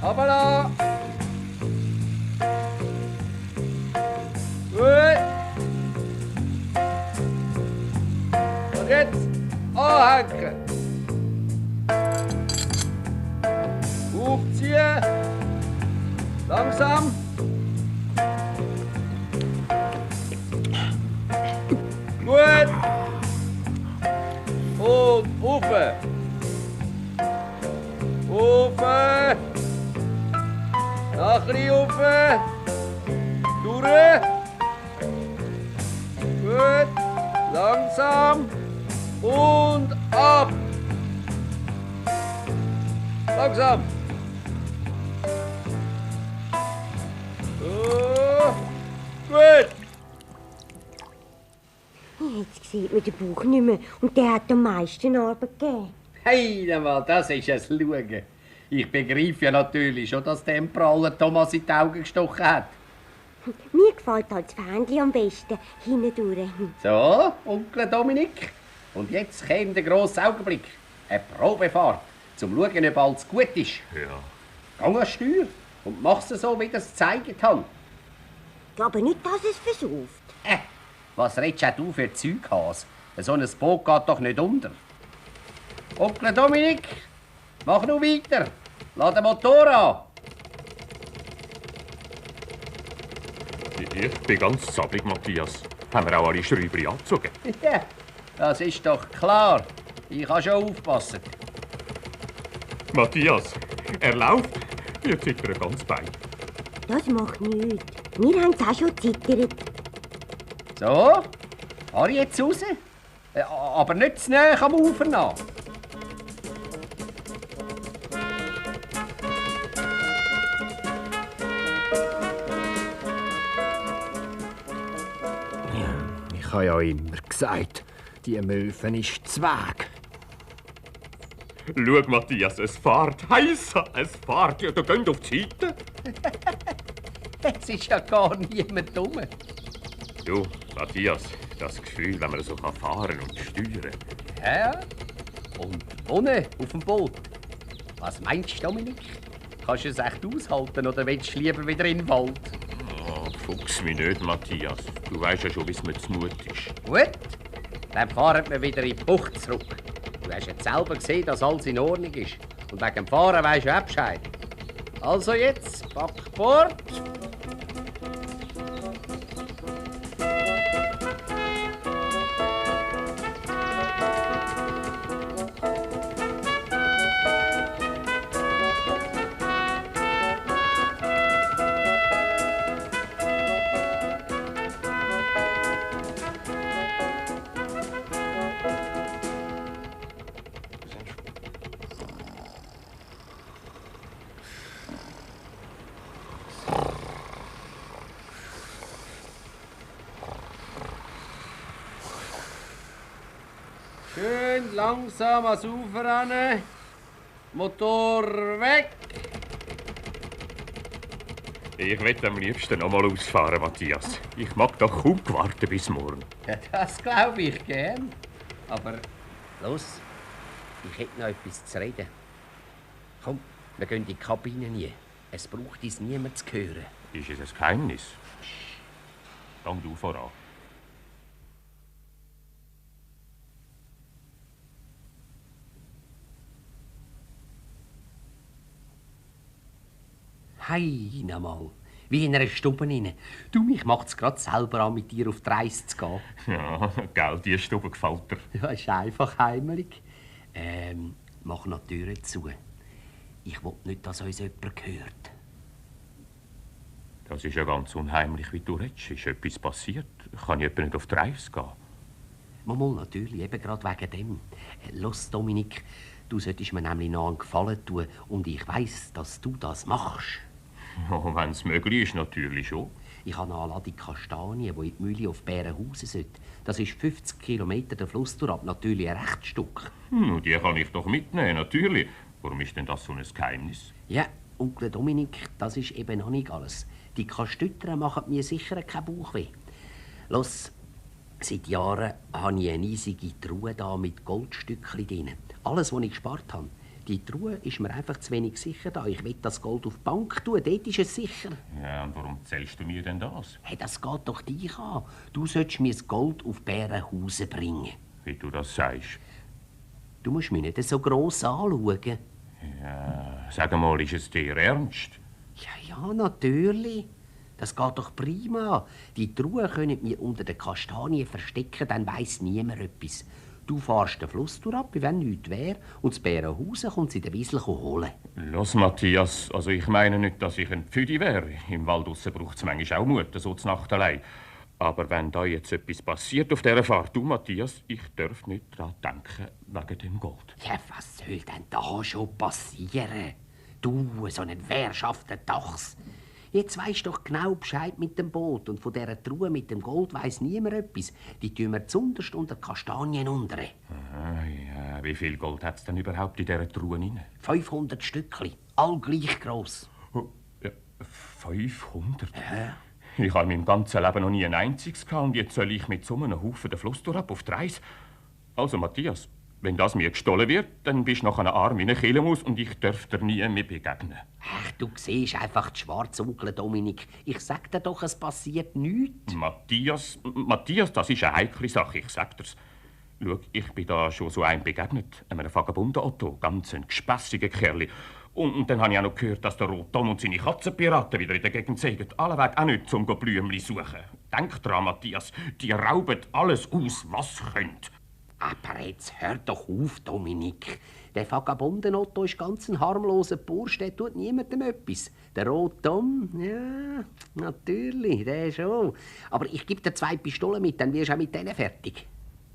Runterlassen. Gut. Und jetzt anhängen. Aufziehen. Langsam. Gut. Und rauf. Rauf. Noch ein bisschen rauf. Durch. Gut. Langsam. Und ab. Langsam. Gut. Jetzt sieht man den Bauch nicht mehr und der hat am meisten Arbeit gegeben. Hey, mal, das ist ein Schauen. Ich begreife ja natürlich schon, dass dem prallen Thomas in die Augen gestochen hat. Mir gefällt halt das Fähnchen am besten, hindurch. So, Onkel Dominik. Und jetzt käme der grosse Augenblick. Eine Probefahrt, zum schauen, ob alles gut ist. Ja. Geh an die Steuer und mach's so, wie ich es gezeigt habe. Aber nicht, dass es versauft. Was redest du für Zeughas? So ein Boot geht doch nicht unter. Onkel Dominik, mach noch weiter. Lass den Motor an. Ich bin ganz zappig, Matthias. Haben wir auch alle Schreiber angezogen? Ja, das ist doch klar. Ich kann schon aufpassen. Matthias, er läuft. Jetzt zittert er ganz Bein. Das macht nichts. Wir haben es auch schon gezittert. So, fahr jetzt raus. Aber nicht zu nahe am Ufer nach. Ich habe ja immer gesagt, die Möwen ist Zweig. Schau, Matthias, es fährt. Heissa, es fährt. Ja, da geht auf die Seite. Es ist ja gar niemand dumm. Du, Matthias, das Gefühl, wenn man so fahren und steuern. Ja, und wohnen auf dem Boot. Was meinst du, Dominik? Kannst du es echt aushalten oder willst du lieber wieder in den Wald? Oh, fuchs mich nicht, Matthias. Du weißt ja schon, wie es mir zumut ist. Gut, dann fahren wir wieder in die Bucht zurück. Du hast jetzt selber gesehen, dass alles in Ordnung ist. Und wegen dem Fahren weisst du auch Bescheid. Also jetzt, Backbord. Schön langsam ans Ufer ran. Motor weg. Ich will am liebsten noch mal ausfahren, Matthias. Ich mag doch kaum warten bis morgen. Ja, das glaube ich gern. Aber los, ich hätte noch etwas zu reden. Komm, wir gehen in die Kabine nie. Es braucht uns niemand zu hören. Ist es ein Geheimnis? gang du voran. Hei, nochmal. Wie in einer Stube rein. Du, mich macht's grad selber an, mit dir auf die Reise zu gehen. Ja, gell, die Stube gefällt dir. Ja, ist einfach heimelig. Mach noch die Türe zu. Ich will nicht, dass uns jemand hört. Das ist ja ganz unheimlich, wie du redest. Ist etwas passiert? Kann jemand nicht auf die Reise gehen? Mal, natürlich, eben gerade wegen dem. Los, Dominik, du solltest mir nämlich noch einen Gefallen tun und ich weiss, dass du das machst. Ja, wenn es möglich ist, natürlich schon. Ich habe eine Ladung Kastanien, die in die Mühle auf Bärenhausen sollte. Das ist 50 Kilometer der Fluss durch, natürlich ein Rechtsstück. Die kann ich doch mitnehmen, natürlich. Warum ist denn das so ein Geheimnis? Ja, Onkel Dominik, das ist eben noch nicht alles. Die Kastütern machen mir sicher keinen Bauchweh. Los, seit Jahren habe ich eine riesige Truhe da mit Goldstückchen drin. Alles, was ich gespart habe. Die Truhe ist mir einfach zu wenig sicher da. Ich will das Gold auf die Bank tun, dort ist es sicher. Ja, und warum zählst du mir denn das? Hey, das geht doch dich an. Du sollst mir das Gold auf Bärenhausen bringen. Wie du das sagst. Du musst mich nicht so gross anschauen. Ja, sag mal, ist es dir ernst? Ja, natürlich. Das geht doch prima. Die Truhe können wir unter den Kastanien verstecken, dann weiss niemand etwas. Du fährst den Fluss durch ab, wie wenn nichts wäre, und das Bärenhausen kommt sie den Wiesel holen. Los, Matthias, also ich meine nicht, dass ich ein Pfüdi wäre. Im Wald draussen braucht es manchmal auch Mut, so zur Nacht allein. Aber wenn da jetzt etwas passiert auf dieser Fahrt, du, Matthias, ich darf nicht daran denken, wegen dem Gold. Ja, was soll denn da schon passieren? Du, so ein wehrschafter Dachs. Jetzt weisst doch genau Bescheid mit dem Boot und von dieser Truhe mit dem Gold weiss niemand etwas. Die tun wir zunderst unter Kastanien unter. Ah, ja, wie viel Gold hat es denn überhaupt in dieser Truhe rein? 500 Stückchen, all gleich gross. Oh, ja, 500? Ja. Ich habe in meinem ganzen Leben noch nie ein einziges gehabt und jetzt soll ich mit so einem Haufen den Fluss durch auf die Reise. Also, Matthias, wenn das mir gestohlen wird, dann bist du noch ein Arm in eine Killemus und ich darf dir nie mehr begegnen. Ach, du siehst einfach die schwarze Onkel Dominik. Ich sag dir doch, es passiert nichts. Matthias, das ist eine heikle Sache, ich sag dir's. Schau, ich bin da schon so einem begegnet, einem vagabunden Otto, ganz ein gespässiger Kerl. Und dann habe ich auch noch gehört, dass der Roton und seine Katzenpiraten wieder in der Gegend sägen. Alleweg auch nicht, um Blümchen suchen. Denk dran, Matthias, die rauben alles aus, was könnt. Aber jetzt hör doch auf, Dominik. Der vagabunden Otto ist ganz ein harmloser Bursch, der tut niemandem etwas. Der Rotom, ja, natürlich, der schon. Aber ich gebe dir 2 Pistolen mit, dann wirst du auch mit denen fertig.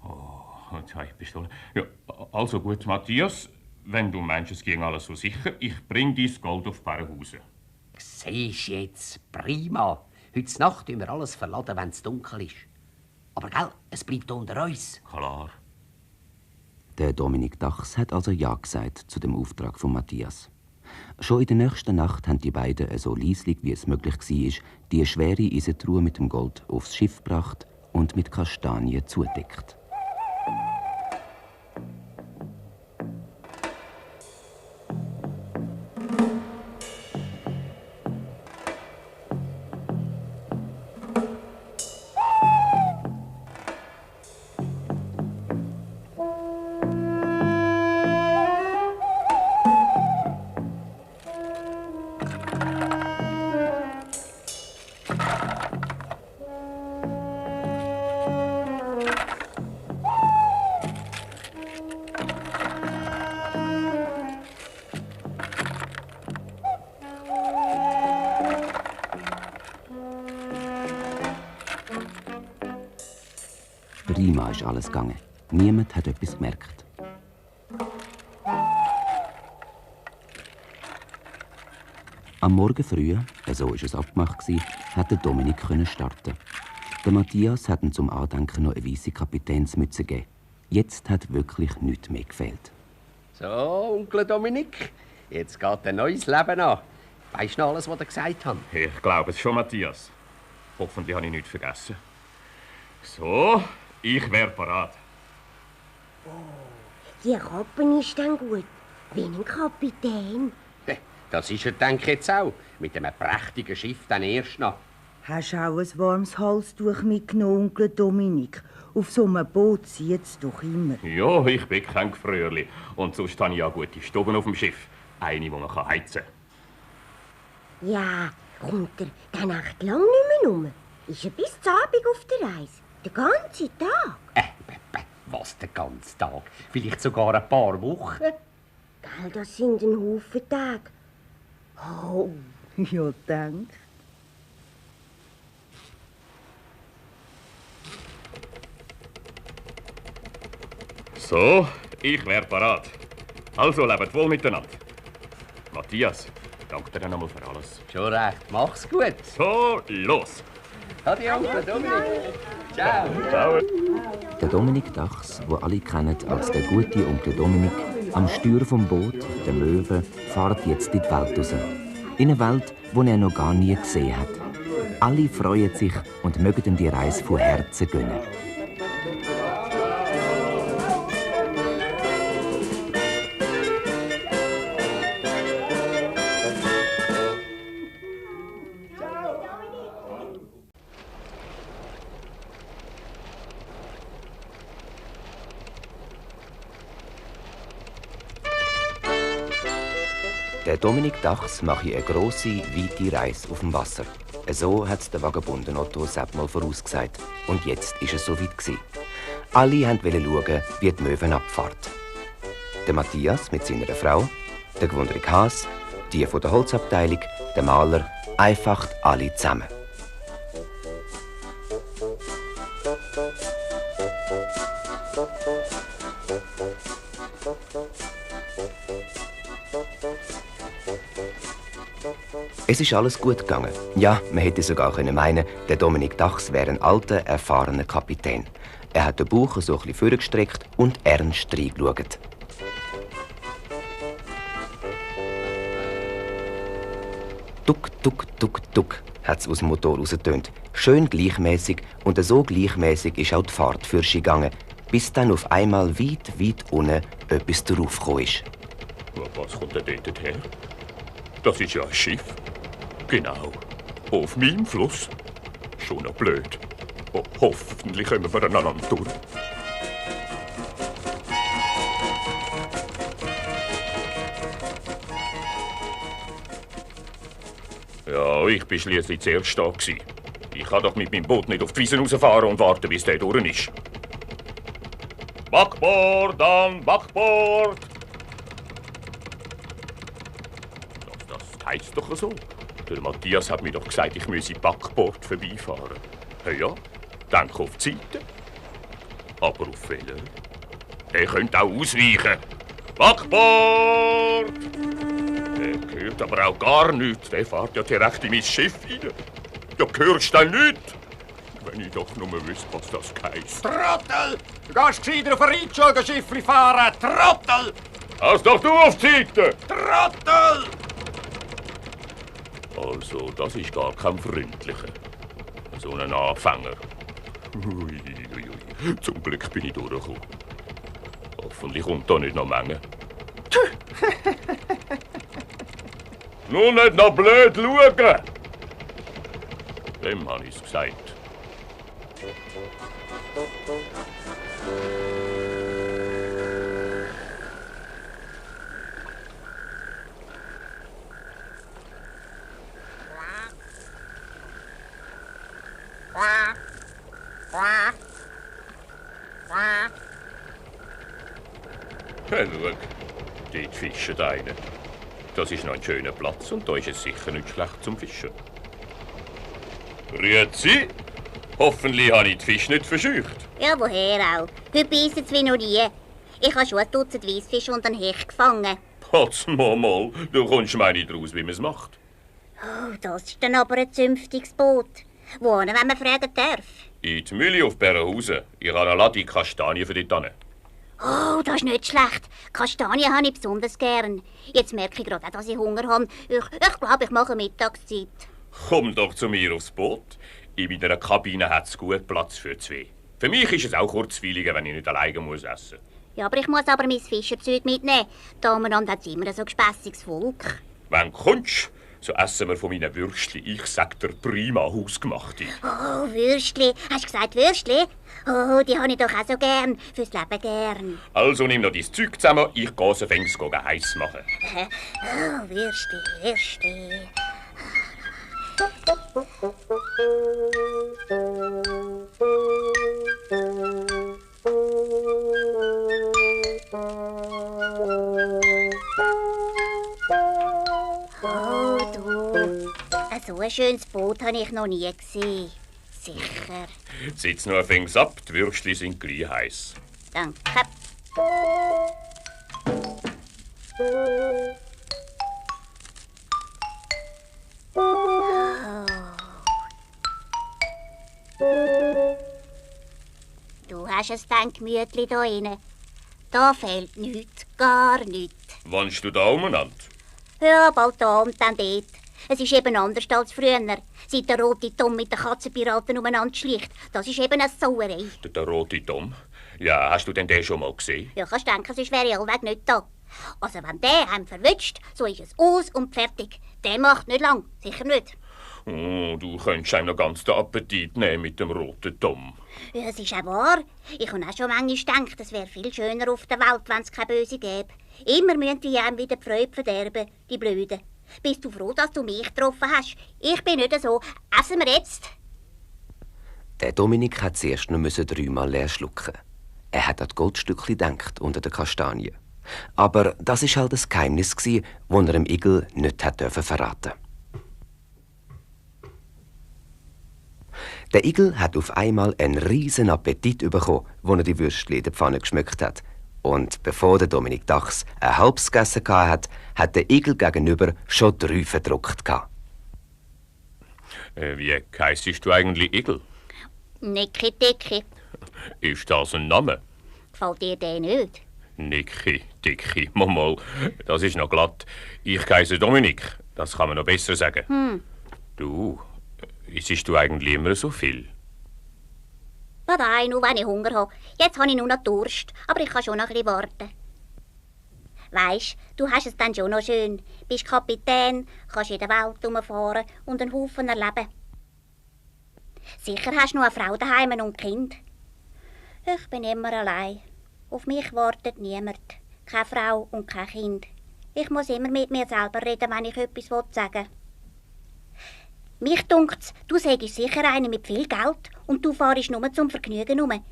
Oh, 2 Pistolen. Ja, also gut, Matthias, wenn du meinst, es ging alles so sicher, ich bring dein Gold auf Bärenhausen. Siehst jetzt, prima. Heute Nacht tun wir alles verladen, wenn es dunkel ist. Aber gell, es bleibt unter uns. Klar. Der Dominik Dachs hat also Ja gesagt zu dem Auftrag von Matthias. Schon in der nächsten Nacht haben die beiden, so leislich wie es möglich war, die schwere Eisentruhe mit dem Gold aufs Schiff gebracht und mit Kastanien zudeckt. Prima ist alles gegangen. Niemand hat etwas gemerkt. Am Morgen früh, so war es abgemacht, konnte Dominik starten. Der Matthias hat ihm zum Andenken noch eine weisse Kapitänsmütze gegeben. Jetzt hat wirklich nichts mehr gefehlt. So, Onkel Dominik, jetzt geht ein neues Leben an. Weisst du noch alles, was ihr gesagt habt? Ich glaube es schon, Matthias. Hoffentlich habe ich nichts vergessen. So, ich wäre parat. Oh, die Kappe ist dann gut. Wie ein Kapitän. Das ist er, denke ich, jetzt auch. Mit einem prächtigen Schiff dann erst noch. Hast du auch ein warmes Halstuch mitgenommen, Onkel Dominik? Auf so einem Boot zieht es doch immer. Ja, ich bin kein Gefrierli. Und sonst habe ich ja gute Stuben auf dem Schiff. Eine, die man heizen kann. Ja, kommt er dann echt lang nicht mehr rum? Ist er bis zum Abend auf der Reise? Den ganzen Tag? Was, den ganzen Tag? Vielleicht sogar ein paar Wochen? Gell, das sind ein Haufen Tage. Oh. Ja, denk. So, ich wär parat. Also, lebt wohl miteinander. Matthias, danke dir nochmal für alles. Schon recht, mach's gut. So, los. Adi, Onkel Dominik. Ciao. Ciao. Der Dominik Dachs, wo alle kennen als der gute Onkel Dominik, am Steuer vom Boot, der Möwe, fährt jetzt in die Welt raus. In eine Welt, die er noch gar nie gesehen hat. Alle freuen sich und mögen ihm die Reise von Herzen gönnen. Der Dominik Dachs mache eine grosse, weite Reise auf dem Wasser. So hat es der Vagabunden Otto Sepp mal vorausgesagt. Und jetzt ist es soweit gewesen. Alle wollten schauen, wie die Möwen abfahrt. Der Matthias mit seiner Frau, der Gwundrig Haas, die von der Holzabteilung, der Maler, einfach alle zusammen. Es ist alles gut gegangen. Ja, man hätte sogar meinen, der Dominik Dachs wäre ein alter, erfahrener Kapitän. Er hat den Bauch so ein bisschen vorgestreckt und ernst reingeschaut. Tuck, tuck, tuck, tuck, hat es aus dem Motor rausgetönt. Schön gleichmäßig und so gleichmäßig ist auch die Fahrt für sie gegangen, bis dann auf einmal weit, weit unten etwas draufgekommen ist. Was kommt denn dort her? Das ist ja ein Schiff. Genau. Auf meinem Fluss. Schon noch blöd. Oh, hoffentlich kommen wir aneinander durch. Ja, ich war schliesslich zuerst da. Ich kann doch mit meinem Boot nicht auf die Wiese rausfahren und warten, bis der durch ist. Backbord an Backbord! Das heisst doch so. Der Matthias hat mir doch gesagt, ich müsse Backbord vorbeifahren. Ja, denke auf die Seite. Aber auf welcher? Der könnte auch ausweichen. Backbord! Der hört aber auch gar nichts. Der fährt ja direkt in mein Schiff rein. Ja, hörst du denn nichts? Wenn ich doch nur wüsste, was das heisst. Trottel! Du gehst gescheiter auf ein Reitschulgen-Schiffli fahren! Trottel! Hast doch du auf die Seite! Trottel! Also, das ist gar kein Freundlicher. So ein Anfänger. Ui, ui, ui. Zum Glück bin ich durchgekommen. Hoffentlich kommt da nicht noch Menge. Nur nicht noch blöd schauen! Dem habe ich's gesagt. Hey, schau, dort fischt einer. Das ist noch ein schöner Platz und da ist es sicher nicht schlecht zum Fischen. Grüezi! Hoffentlich habe ich die Fische nicht verscheucht. Ja, woher auch? Heute beissen sie wie noch nie. Ich habe schon ein Dutzend Weissfische und einen Hecht gefangen. Patz mal, du kommst mir nicht raus, wie man es macht. Oh, das ist dann aber ein zünftiges Boot. Wohnen, wenn man fragen darf. In die Mühle auf Bärenhausen. Ich habe eine Ladung Kastanien für dort hin. Oh, das ist nicht schlecht. Kastanien habe ich besonders gern. Jetzt merke ich gerade auch, dass ich Hunger habe. Ich glaube, ich mache Mittagszeit. Komm doch zu mir aufs Boot. In meiner Kabine hat es gut Platz für zwei. Für mich ist es auch kurzweiliger, wenn ich nicht alleine muss essen. Ja, aber ich muss mein Fischerzeug mitnehmen. Da umeinander hat es immer so gespässiges Volk. Wenn du kommst, So essen wir von meinen Würstchen. Ich sag dir, prima hausgemachte. Oh, Würstli. Hast du gesagt Würstli? Oh, die habe ich doch auch so gern. Fürs Leben gern. Also nimm noch dein Zeug zusammen, ich gehe sie fängs heiß machen. Oh, Würstli, Würstli. Oh, du. So ein schönes Boot habe ich noch nie gesehen. Sicher. Sitz nur fängs ab, die Würstchen sind gleich heiß. Danke. Du hast es dann gemütlich da rein. Da fehlt nichts, gar nichts. Wannst du da umeinander? Ja, bald da und dann dort. Es ist eben anders als früher. Seit der rote Tom mit den Katzenpiraten umeinander schlicht. Das ist eben eine Sauerei. Der rote Tom? Ja, hast du denn den schon mal gesehen? Ja, kannst denken, sonst wäre ich allweg nicht da. Also wenn der einem verwünscht, so ist es aus und fertig. Der macht nicht lang, sicher nicht. Oh, du könntest einem noch ganz den Appetit nehmen mit dem roten Tom. Ja, es ist auch wahr. Ich habe auch schon manchmal gedacht, es wäre viel schöner auf der Welt, wenn es keine Böse gäbe. Immer müssen die einem wieder die Freude verderben, die Blöden. Bist du froh, dass du mich getroffen hast? Ich bin nicht so. Essen wir jetzt? Der Dominik hat zuerst noch 3-mal leer schlucken. Er hat an die Goldstückchen gedacht unter der Kastanie. Aber das war halt das Geheimnis, das er dem Igel nicht verraten durfte. Der Igel hat auf einmal einen riesen Appetit bekommen, als er die Würstchen in der Pfanne geschmückt hat. Und bevor der Dominik Dachs ein halbes gegessen hatte, hat der Igel gegenüber schon 3 verdruckt. Wie heissest du eigentlich Igel? Niki Dicki. Ist das ein Name? Gefällt dir der nicht? Niki Dicki, mal, das ist noch glatt. Ich heisse Dominik, das kann man noch besser sagen. Du, isst du eigentlich immer so viel? Nein, nur wenn ich Hunger habe. Jetzt habe ich nur noch Durst, aber ich kann schon noch ein bisschen warten. Weisst, du hast es dann schon noch schön. Bist Kapitän, kannst in der Welt herumfahren und einen Haufen erleben. Sicher hast du noch eine Frau daheim und Kind. Ich bin immer allein. Auf mich wartet niemand. Keine Frau und kein Kind. Ich muss immer mit mir selber reden, wenn ich etwas sagen will. Mich dunkt's, du sägst sicher eine mit viel Geld und du fahrst nur zum Vergnügen rum.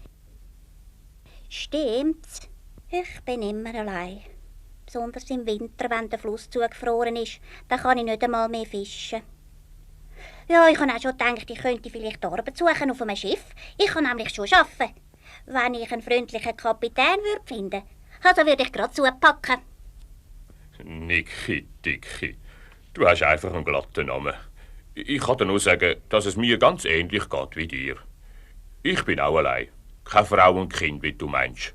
Stimmt's? Ich bin immer allein. Besonders im Winter, wenn der Fluss zugefroren ist, dann kann ich nicht einmal mehr fischen. Ja, ich habe auch schon gedacht, ich könnte vielleicht Arbeit suchen auf einem Schiff. Ich kann nämlich schon arbeiten. Wenn ich einen freundlichen Kapitän finden würde, also würde ich gerade zupacken. Niki Dicki, du hast einfach einen glatten Namen. Ich kann dir nur sagen, dass es mir ganz ähnlich geht wie dir. Ich bin auch allein. Keine Frau und Kind, wie du meinst.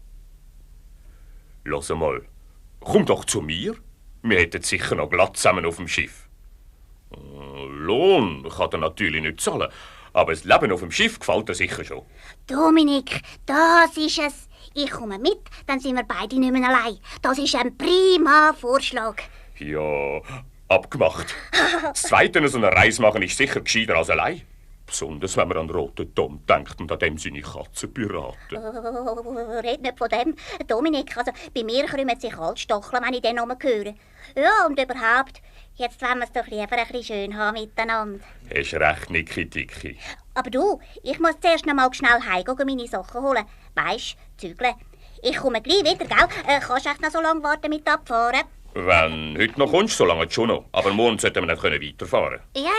Lass mal, komm doch zu mir. Wir hätten sicher noch glatt zusammen auf dem Schiff. Lohn kann er natürlich nicht zahlen, aber das Leben auf dem Schiff gefällt dir sicher schon. Dominik, das ist es. Ich komme mit, dann sind wir beide nicht mehr allein. Das ist ein prima Vorschlag. Ja, abgemacht. Das Zweite, so eine Reise machen, ist sicher gescheiter als allein. Besonders, wenn man an roten Tom denkt und an dem seine Katzenpiraten. Red nicht von dem. Dominik, also bei mir krümmen sich alle Stacheln, wenn ich den Namen höre. Ja, und überhaupt, jetzt wollen wir es doch lieber ein bisschen schön haben miteinander. Hast recht, Niki Dicki. Aber du, ich muss zuerst noch mal schnell heimgehen und meine Sachen holen. Weisst, zügeln. Ich komme gleich wieder, gell? Kannst du echt noch so lange warten mit abfahren? Wenn heute noch kommst, so lange schon noch. Aber morgen sollten wir dann weiterfahren. Ja,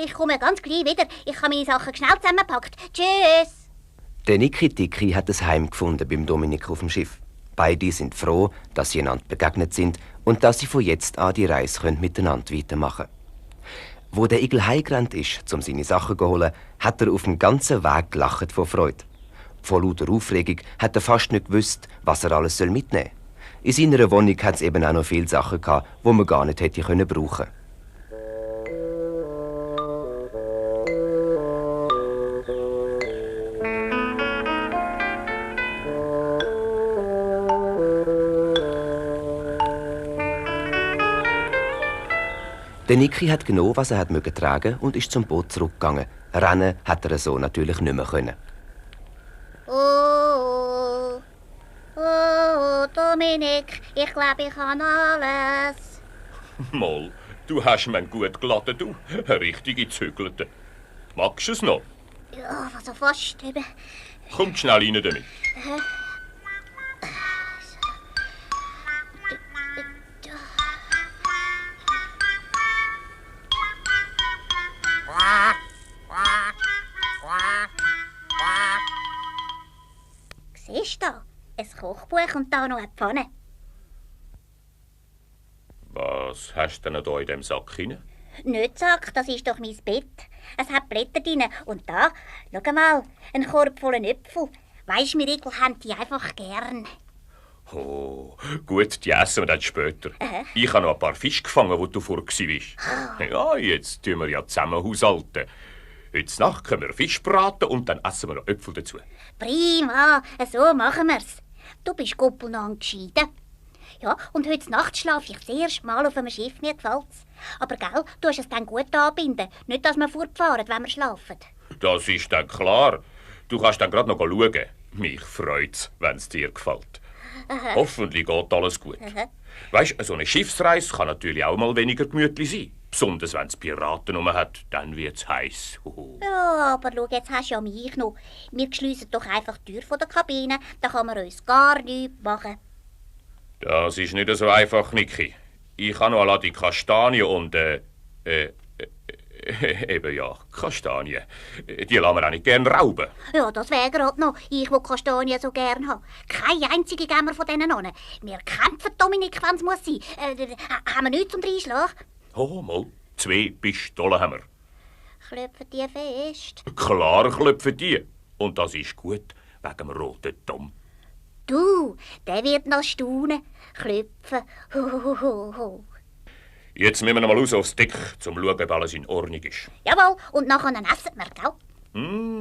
ich komme ganz gleich wieder. Ich habe meine Sachen schnell zusammengepackt. Tschüss! Der Niki Dicki hat ein Heim gefunden beim Dominik auf dem Schiff. Beide sind froh, dass sie einander begegnet sind und dass sie von jetzt an die Reise miteinander weitermachen können. Wo der Igel heimgerannt ist, um seine Sachen zu holen, hat er auf dem ganzen Weg gelacht vor Freude. Vor lauter Aufregung hat er fast nicht gewusst, was er alles mitnehmen soll. In seiner Wohnung hat es eben auch noch viele Sachen gehabt, die man gar nicht hätte brauchen können. Der Niki hat genommen, was er hat tragen und ist zum Boot zurückgegangen. Rennen hat er so natürlich nicht mehr können. Oh, Dominik, ich glaube, ich kann alles. Moll, du hast mir gut geladen, du. Eine richtige Zügelte. Magst du es noch? Ja, also fast eben. Komm schnell rein damit. Siehst du da? Ein Kochbuch und da noch eine Pfanne. Was hast du denn da in dem Sack hinein? Nicht Sack, das ist doch mein Bett. Es hat Blätter drin. Und da, schau mal, ein Korb voller Äpfel. Weisst, wir Igel haben die einfach gern. Oh, gut, die essen wir dann später. Ich habe noch ein paar Fische gefangen, wo du vorher warst. Ja, jetzt tun wir ja zusammen haushalten. Heute Nacht können wir Fisch braten und dann essen wir noch Äpfel dazu. Prima, so machen wir's. Du bist Goppelnang gescheiden. Ja, und heute Nacht schlafe ich das erste Mal auf einem Schiff, mir gefällt's. Aber gell, du hast es dann gut anbinden. Nicht, dass wir fortfahren, wenn wir schlafen. Das ist dann klar. Du kannst dann gerade noch schauen. Mich freut's, wenn's dir gefällt. Hoffentlich geht alles gut. Weisst, so eine Schiffsreise kann natürlich auch mal weniger gemütlich sein. Besonders wenn es Piraten rum hat, dann wird's heiß. Ja, aber schau, jetzt hast du ja mich noch. Wir schliessen doch einfach die Tür von der Kabine, dann kann man uns gar nichts machen. Das ist nicht so einfach, Niki. Ich habe noch eine Ladung Kastanien und, eben ja, Kastanien. Die lassen wir auch nicht gern rauben. Ja, das wäre gerade noch. Ich, die Kastanien so gern habe. Keine einzige geben wir von denen an. Wir kämpfen, Dominik, wenn es muss sein. Haben wir nichts zum Reinschlagen? Oh, mal, 2 Pistolen haben wir. Klopfen die fest? Klar klopfen die. Und das ist gut, wegen dem roten Tom. Du, der wird noch staunen. Klopfen. Ho. Jetzt müssen wir noch mal raus aufs Deck, um zu schauen, ob alles in Ordnung ist. Jawohl, und nachher essen wir, gell?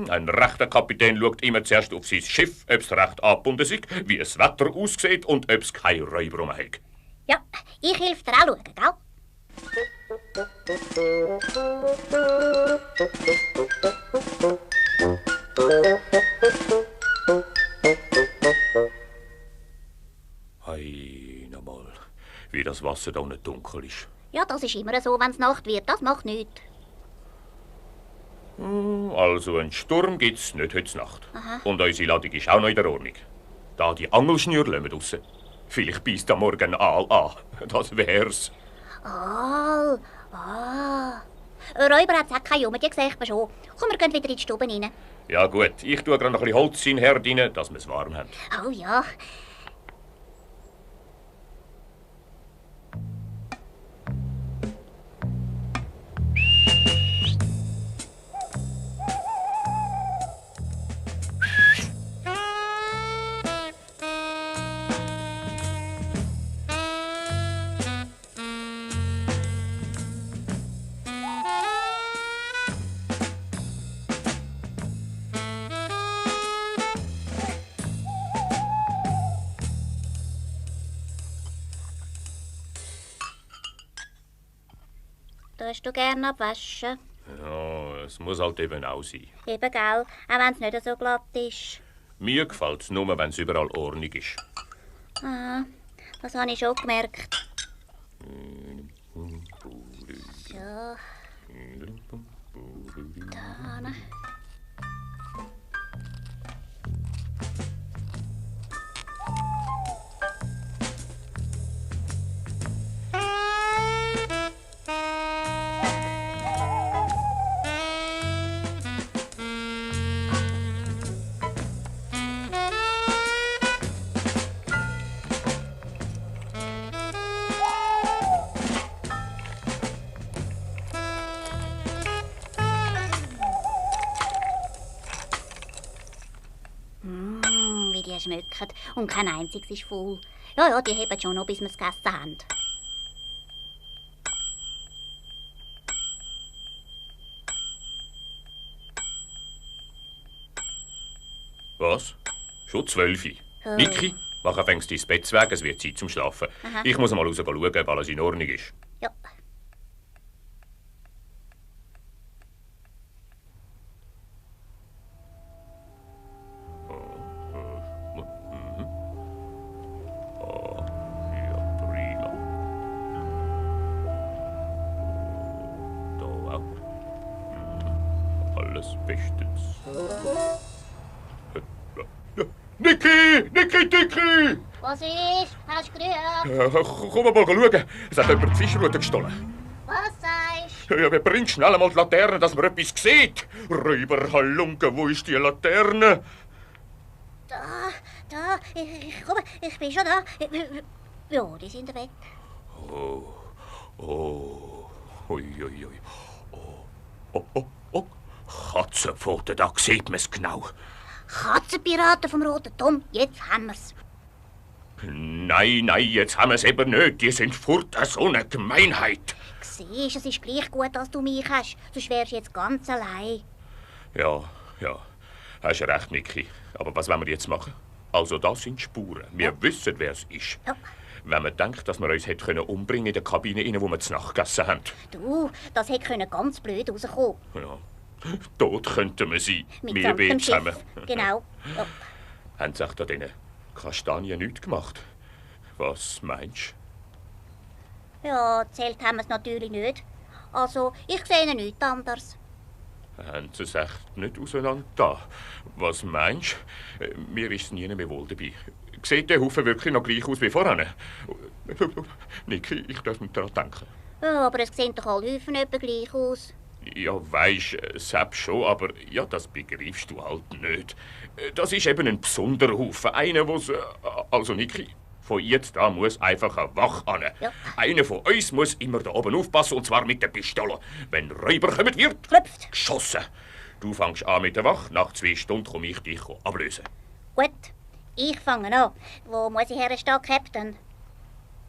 Ein rechter Kapitän schaut immer zuerst auf sein Schiff, ob es recht angebunden ist, wie das Wetter aussieht und ob es keine Räuber rum hat. Ja, ich helfe dir auch schauen, gell? Hey, nochmal, wie das Wasser da unten dunkel ist. Ja, das ist immer so, wenn es Nacht wird. Das macht nichts. Also einen Sturm gibt's nicht heute Nacht. Aha. Und unsere Ladung ist auch noch in der Ordnung. Da die Angelschnür lassen wir raus. Vielleicht beißt am Morgen ein Aal an. Das wär's. Aal. Räuber hat's auch keine Junge, die sieht man schon. Komm, wir gehen wieder in die Stube rein. Ja gut, ich tue gerade noch ein bisschen Holz in den Herd rein, dass wir es warm haben. Oh ja. Tust du gerne abwaschen? Ja, es muss halt eben auch sein. Eben, gell? Auch wenn es nicht so glatt ist. Mir gefällt es nur, wenn es überall ordentlich ist. Ah, das habe ich schon gemerkt. So. Da. Wie die schmecken. Und kein einziges ist voll. Ja, die heben schon noch, bis wir es gegessen haben. Was? Schon 12? Oh. Niki, mach fängst dein Bett weg, es wird Zeit zum Schlafen. Aha. Ich muss mal raus schauen, ob alles in Ordnung ist. Ja. alles bestens. Niki! Was ist? Hast du gehört? Komm mal schauen. Es hat jemand die Fischrute gestohlen. Was sagst du? Ja, bring schnell einmal die Laterne, dass man etwas sieht. Räuber, Halunke, wo ist die Laterne? Da, ich bin schon da. Ja, die sind weg. Ui. Oh. Katzenpfoten, da sieht man es genau. Katzenpiraten vom Roten Tom, jetzt haben wir's. Nein, jetzt haben wir es eben nicht. Die sind fort, so eine Gemeinheit. Siehst, es ist gleich gut, dass du mich hast. Sonst wärst du jetzt ganz allein. Ja, hast recht, Niki. Aber was wollen wir jetzt machen? Also, das sind Spuren. Wir wissen, wer es ist. Ja. Wenn man denkt, dass wir uns hätte umbringen in der Kabine, wo wir zur Nacht gegessen haben. Du, das hätte ganz blöd rauskommen. Ja. Tot könnten wir sein. Mit Wir beide zusammen. Genau. Ja. Haben sie auch da diesen Kastanien nichts gemacht? Was meinst du? Ja, erzählt haben wir es natürlich nicht. Also, ich sehe nichts anderes. Haben sie es echt nicht auseinander da? Was meinst du? Mir ist es nie mehr wohl dabei. Sieht der Haufen wirklich noch gleich aus wie vorhin? Niki, ich darf nicht daran denken. Ja, aber es sehen doch alle Haufen etwa gleich aus. Ja, weisst, selbst schon, aber ja, das begreifst du halt nicht. Das ist eben ein besonderer Haufen. Einer, wo's, also Niki, von jetzt an muss einfach ein Wach an. Ja. Einer von uns muss immer da oben aufpassen, und zwar mit der Pistole. Wenn Räuber kommen, wird Klopft. geschossen. Du fängst an mit der Wach, nach 2 Stunden komme ich dich ablösen. Gut, ich fange an. Wo muss ich herstehen, Captain?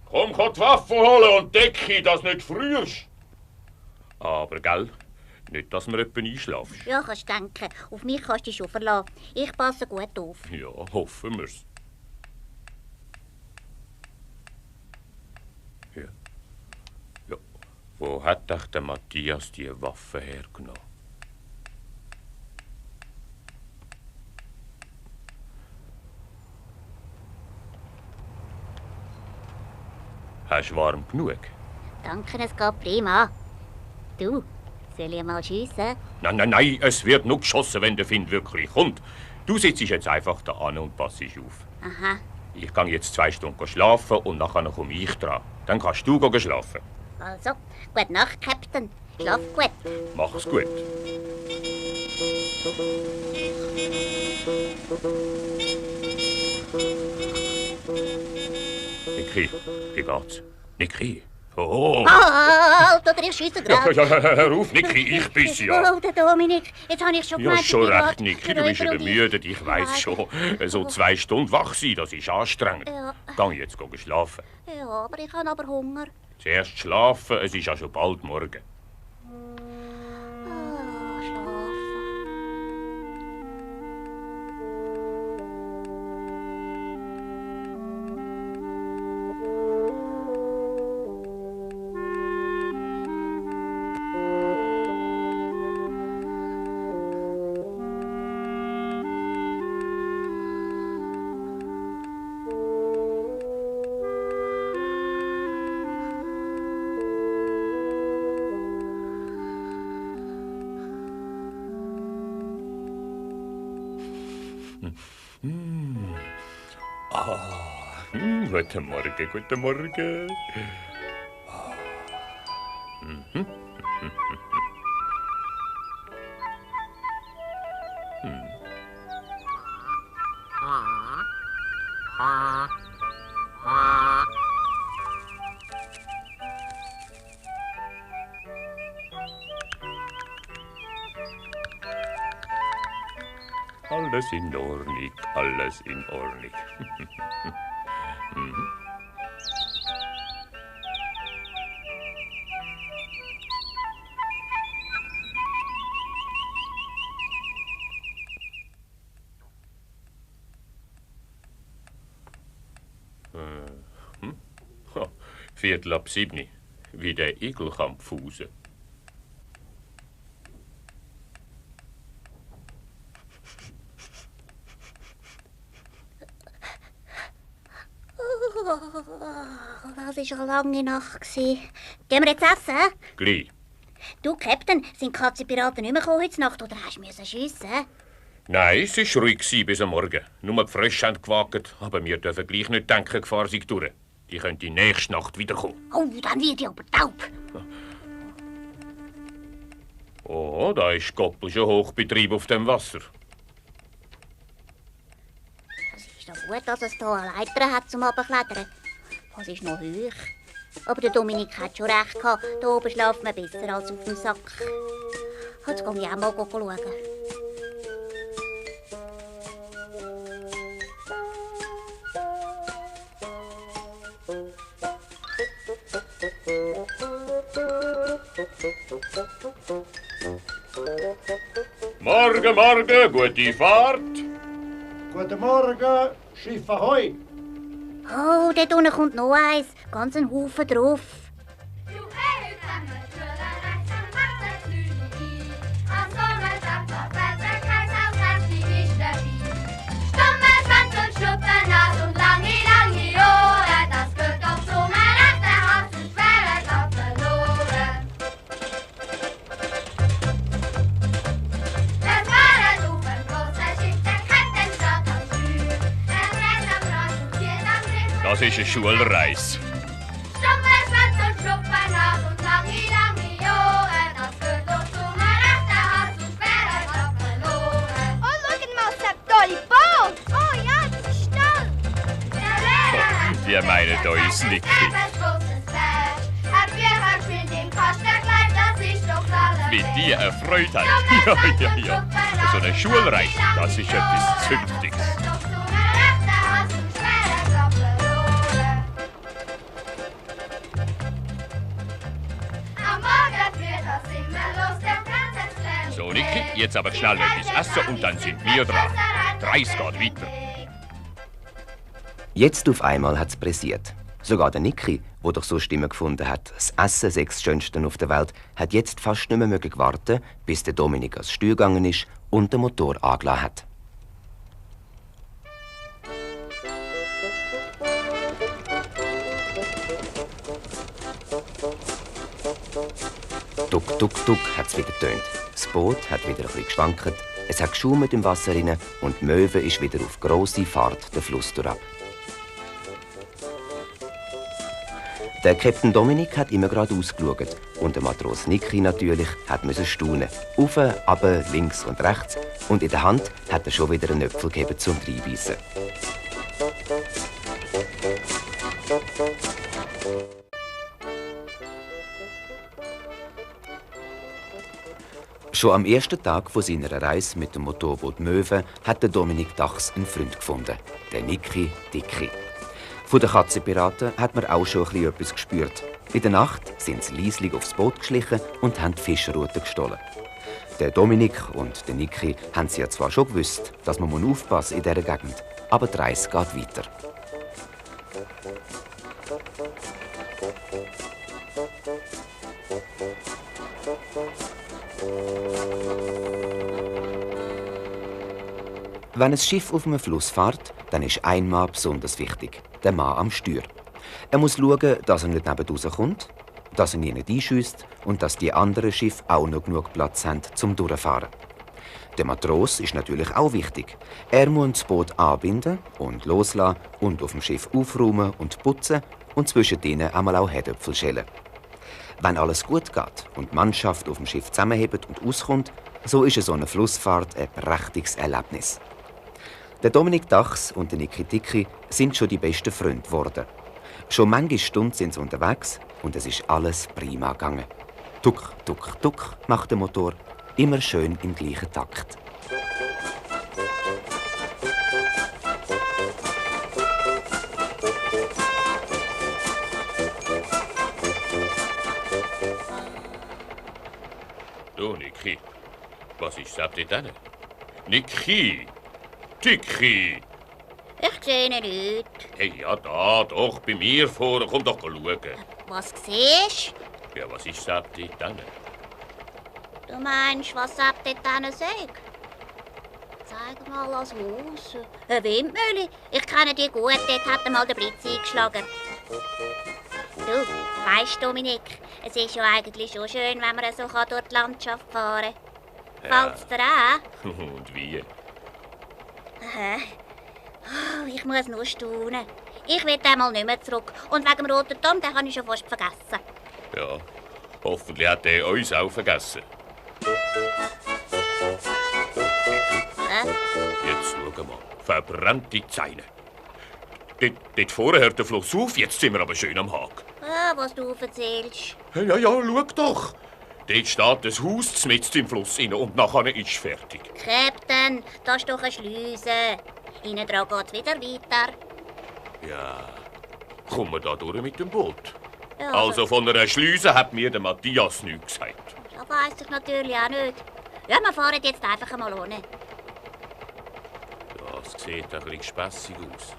Komm, die Waffe holen und decke, dass nicht frierst. Aber, gell, nicht, dass wir jemanden einschlafst. Ja, kannst du denken. Auf mich kannst du dich schon verlassen. Ich passe gut auf. Ja, hoffen wir's. Ja. Wo hat doch der Matthias die Waffe hergenommen? Hast du warm genug? Danke, es geht prima. Du, soll ich mal schiessen? Nein, es wird nur geschossen, wenn der Find wirklich kommt. Du sitzt jetzt einfach da an und passst auf. Aha. Ich gehe jetzt 2 Stunden schlafen und nachher komme ich dran. Dann kannst du gehen schlafen. Also, gute Nacht, Captain. Schlaf gut. Mach's gut. Niki, wie geht's? Niki? Oh! Halt, oder ich schiesse gerade. Ja, hör auf, Niki, ich bin's ja. Oh, der Dominik, jetzt habe ich schon Ja, gemeint, schon ich bin recht, Niki, du bist übermüdet, ich weiss schon. So 2 Stunden wach sein, das ist anstrengend. Ja. Geh jetzt schlafen. Ja, aber ich habe aber Hunger. Zuerst schlafen, es ist ja schon bald morgen. Guten Morgen, guten Morgen. Alles in Ordnung, alles in Ordnung. Viertel ab 7, wie der Egelkampf raus. Das war eine lange Nacht. Gehen wir jetzt essen? Gleich. Du, Captain, sind die Katzenpiraten nicht mehr gekommen heute Nacht oder hast du schiessen? Nein, es war ruhig bis am Morgen. Nur die Frösche haben gewagt, aber wir dürfen gleich nicht denken, die Gefahr sei durch. Die können die nächste Nacht wiederkommen. Oh, dann wird ich aber taub. Oh, da ist Goppel schon Hochbetrieb auf dem Wasser. Es ist doch gut, dass es hier eine Leiter hat zum Runterklettern. Das ist noch hoch. Aber der Dominik hat schon recht gehabt. Hier oben schlaft man besser als auf dem Sack. Jetzt gehe ich auch mal schauen. Morgen, morgen, gute Fahrt. Guten Morgen, Schiff Ahoi. Oh, dort unten kommt noch eins. Ganz ein Haufen drauf. Das ist eine Schulreise. Wir meinen uns nicht. Wie die eine Freude hat. Ja. So eine Schulreise, das ist etwas Zünftiges. So, Niki, jetzt aber schnell etwas essen und dann sind wir dran. Die Reise geht weiter. Jetzt auf einmal hat es pressiert. Sogar der Niki, der doch so Stimmen gefunden hat, das Essen sei das Schönste auf der Welt, hat jetzt fast nicht mehr warten, bis der Dominik ans Steuer gegangen ist und den Motor angelassen hat. Duck, duck, duck hat es wieder getönt. Das Boot hat wieder ein bisschen geschwankt, es hat geschaumt im Wasser rein und die Möwe ist wieder auf grosse Fahrt den Fluss durchab. Der Captain Dominik hat immer gerade ausgeschaut und der Matros Niki natürlich hat staunen. Auf, runter, links und rechts und in der Hand hat er schon wieder einen Äpfel gegeben zum Reinbeissen. Schon am ersten Tag von seiner Reise mit dem Motorboot Möwe hat der Dominik Dachs einen Freund gefunden, den Niki Dicki. Von den Katzenpiraten hat man auch schon etwas gespürt. In der Nacht sind sie leislich aufs Boot geschlichen und haben die Fischerrute gestohlen. Der Dominik und der Niki haben sie ja zwar schon gewusst, dass man aufpassen muss in dieser Gegend, aber die Reise geht weiter. Wenn ein Schiff auf einem Fluss fährt, dann ist ein Mann besonders wichtig, der Mann am Steuer. Er muss schauen, dass er nicht neben rauskommt, dass er nie nicht einschiesst und dass die anderen Schiffe auch noch genug Platz haben zum Durchfahren. Der Matros ist natürlich auch wichtig. Er muss das Boot anbinden und loslassen und auf dem Schiff aufräumen und putzen und zwischen denen einmal auch Herdöpfel schälen. Wenn alles gut geht und die Mannschaft auf dem Schiff zusammenhebt und auskommt, so ist so eine Flussfahrt ein prächtiges Erlebnis. Der Dominik Dachs und der Niki Dicki sind schon die besten Freunde geworden. Schon manche Stunden sind sie unterwegs und es ist alles prima gegangen. Tuck, tuck, tuck macht der Motor, immer schön im gleichen Takt. Du, Niki, was ist das denn? Niki! Dicki! Ich sehe ihn nicht. Hey, ja, da, doch, bei mir vorne. Komm doch schauen. Was siehst Ja, was ist das denn? du? Meinst, was dort sagt? Zeig mal als Haus. Eine Windmühle. Ich kenne die gut, dort hat einmal der Blitz eingeschlagen. Du, weisst, Dominik, Es ist ja eigentlich schon schön, wenn man so durch die Landschaft fahren kann. Fällt's dir an? Und wie? Oh, ich muss nur staunen. Ich will einmal nicht mehr zurück. Und wegen dem roten Turm, den habe ich schon fast vergessen. Ja, hoffentlich hat er uns auch vergessen. Jetzt schau mal, verbrannte Zähne. Dort vorne hört der Fluss auf, jetzt sind wir aber schön am Haken. Ah, was du erzählst. Ja, schau doch. Dort steht das Haus mitten im Fluss rein und nachher ist es fertig. Captain, da ist doch eine Schleuse. Innen dran geht's wieder weiter. Ja, kommen wir da durch mit dem Boot? Ja, also von einer Schleuse hat mir der Matthias nichts gesagt. Das weiss ich natürlich auch nicht. Ja, wir fahren jetzt einfach einmal ohne. Das sieht ein bisschen spässig aus.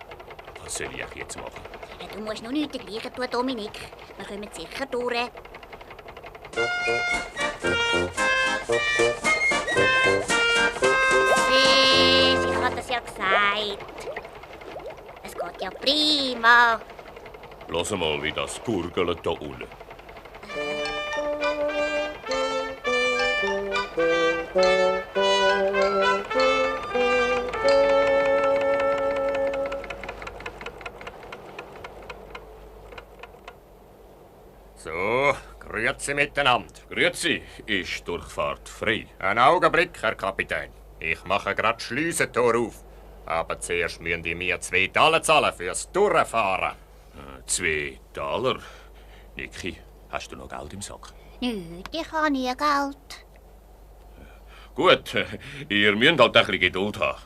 Was soll ich jetzt machen? Ja, du musst nur nichts dergleichen tun, Dominik. Wir kommen sicher durch. Siehst, ich habe das ja gesagt. Es geht ja prima. Lass mal, wie das gurgelt da unten. So, grüezi miteinander. Grüezi, ist Durchfahrt frei? Einen Augenblick, Herr Kapitän. Ich mache gerade das Schleusentor auf. Aber zuerst müssen die mir 2 Taler zahlen fürs Durchfahren. 2 Taler? Niki, hast du noch Geld im Sack? Nicht, ich habe nie Geld. Gut, ihr müsst halt ein bisschen Geduld haben.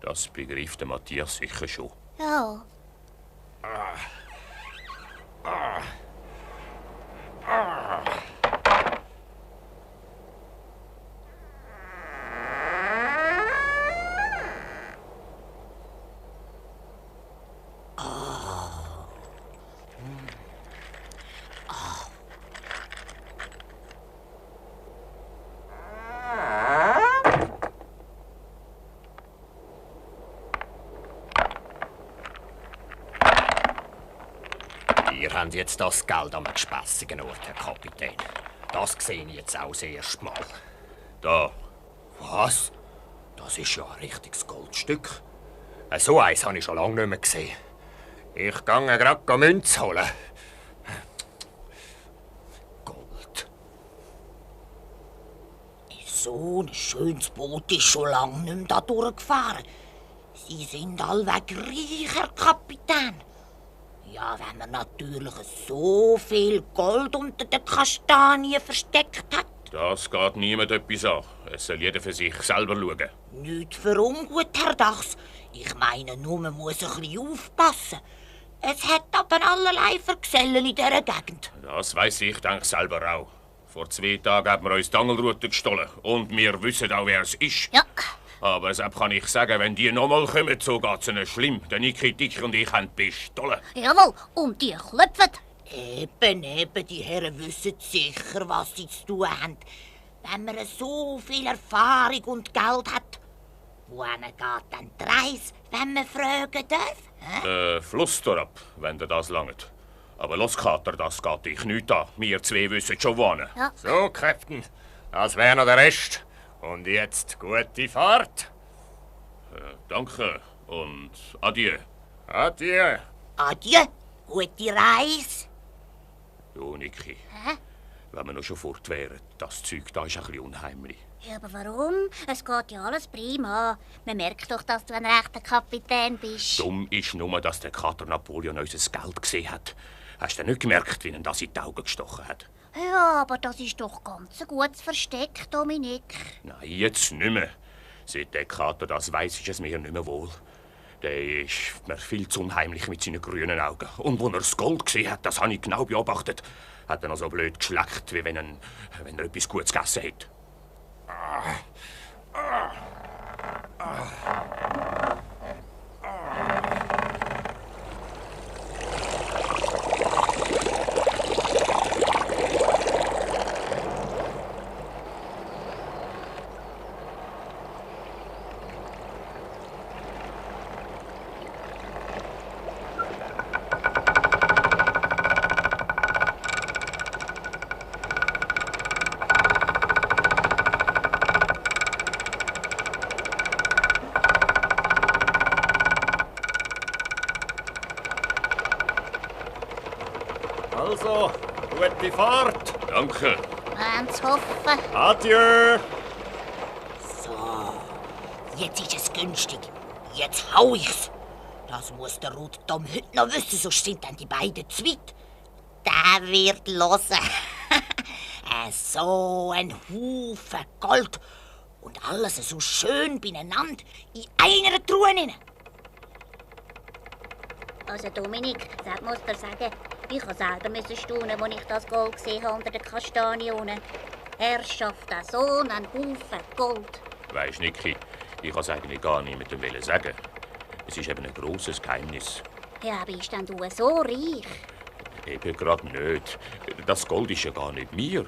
Das begreift der Matthias sicher schon. Ja. Ihr habt jetzt das Geld am gespässigen Ort, Herr Kapitän. Das sehe ich jetzt auch das erste Mal. Da. Was? Das ist ja ein richtiges Goldstück. So eins habe ich schon lange nicht mehr gesehen. Ich gehe gerade Münze holen. Gold. So ein schönes Boot ist schon lange nicht mehr da durchgefahren. Sie sind allweg reich, Herr Kapitän. Ja, wenn man natürlich so viel Gold unter den Kastanien versteckt hat. Das geht niemand etwas an. Es soll jeder für sich selber schauen. Nicht für ungut, Herr Dachs. Ich meine nur, man muss ein bisschen aufpassen. Es hat aber allerlei Vergesellen in dieser Gegend. Das weiss ich, denke selber auch. Vor 2 Tagen hat man uns die Angelrute gestohlen. Und wir wissen auch, wer es ist. Ja. Aber deshalb kann ich sagen, wenn die nochmal kommen, so geht's ihnen schlimm. Der Niki, Dick und ich haben Pistolen. Jawohl, und die klopfen. Eben, die Herren wissen sicher, was sie zu tun haben. Wenn man so viel Erfahrung und Geld hat, wohin geht dann die Reise, wenn man fragen darf? Fluss ab, wenn dir das langt. Aber los, Kater, das geht dich nicht an. Wir 2 wissen schon wohin. Ja. So, Captain, das wäre noch der Rest. Und jetzt gute Fahrt. Danke und adieu. Adieu. Adieu, gute Reise. Du, Niki, wenn wir noch schon fort wären, das Zeug da ist ein bisschen unheimlich. Ja, aber warum? Es geht ja alles prima. Man merkt doch, dass du ein rechter Kapitän bist. Dumm ist nur, dass der Kater Napoleon unser Geld gesehen hat. Hast du nicht gemerkt, wie ihn das in die Augen gestochen hat? Ja, aber das ist doch ganz ein gutes Versteck, Dominik. Nein, jetzt nicht mehr. Seit der Kater das weiss, ist es mir nicht mehr wohl. Der ist mir viel zu unheimlich mit seinen grünen Augen. Und als er das Gold gesehen hat, das habe ich genau beobachtet, hat er noch so blöd geschleckt, wie wenn er etwas Gutes gegessen hätte. Also, gute Fahrt. Danke. Wenn's hoffen. Adieu. So, jetzt ist es günstig. Jetzt hau ich's. Das muss der Rotdom heute noch wissen, sonst sind dann die beiden zu weit. Der wird hören. So ein Haufen Gold. Und alles so schön beieinander in einer Truhe rein. Also Dominik, das muss dir sagen, ich musste selber staunen, als ich das Gold gesehen habe unter den Kastanien. Herrschaft, so ein Haufen Gold. Weisst, Niki, ich kann es eigentlich gar niemandem sagen. Es ist eben ein grosses Geheimnis. Ja, bist denn du so reich? Eben gerade nicht. Das Gold ist ja gar nicht mir.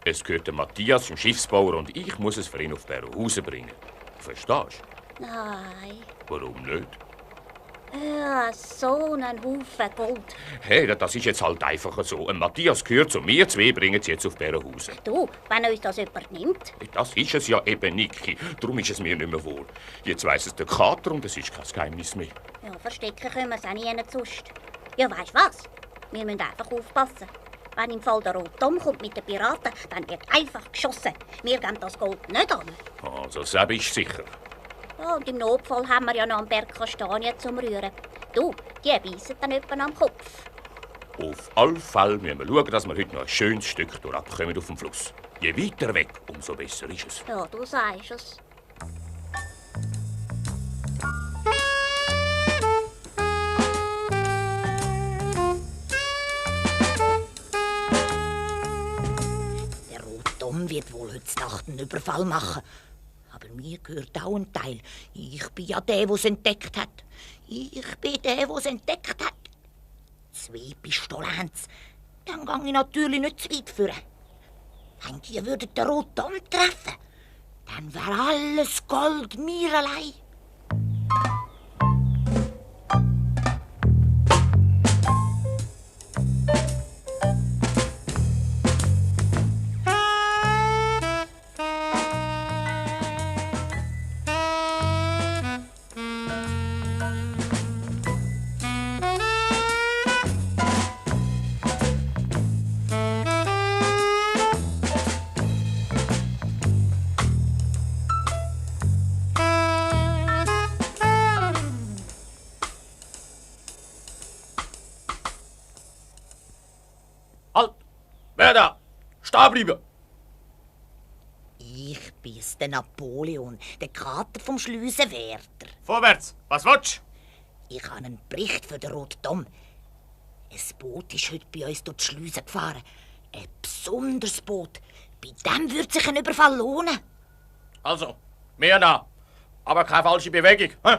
Es gehört dem Matthias, dem Schiffsbauer, und ich muss es für ihn auf Bärenhausen bringen. Verstehst du? Nein. Warum nicht? Ja, so ein Haufen Gold. Hey, das ist jetzt halt einfach so. Ein Matthias gehört zu mir, zwei bringen es jetzt auf Bärenhausen. Du, wenn uns das jemand nimmt? Das ist es ja eben, Niki. Darum ist es mir nicht mehr wohl. Jetzt weiss es der Kater und es ist kein Geheimnis mehr. Ja, verstecken können wir es auch nie sonst. Ja, weisst was? Wir müssen einfach aufpassen. Wenn im Fall der Rotdom kommt mit den Piraten, dann wird einfach geschossen. Wir geben das Gold nicht an. Also, das bist du sicher. Ja, und im Notfall haben wir ja noch einen Berg Kastanien zum Rühren. Du, die beißen dann jemanden am Kopf. Auf alle Fälle müssen wir schauen, dass wir heute noch ein schönes Stück durchabkommen auf dem Fluss. Je weiter weg, umso besser ist es. Ja, du sagst es. Der Rotdom wird wohl heute Nacht einen Überfall machen. Aber mir gehört auch ein Teil. Ich bin ja der, der es entdeckt hat. Ich bin der, der es entdeckt hat. 2 Pistolen haben sie. Dann gehe ich natürlich nicht zu weit führen. Wenn die würden den Rotdom treffen, dann wäre alles Gold mir allein. Wer da? Stehen bleiben! Ich bin der Napoleon, der Kater vom Schleusenwärter. Vorwärts! Was willst du? Ich habe einen Bericht für den Rotdom. Ein Boot ist heute bei uns durch die Schleuse gefahren. Ein besonderes Boot. Bei dem würde sich ein Überfall lohnen. Also, mehr da. Aber keine falsche Bewegung. Hä?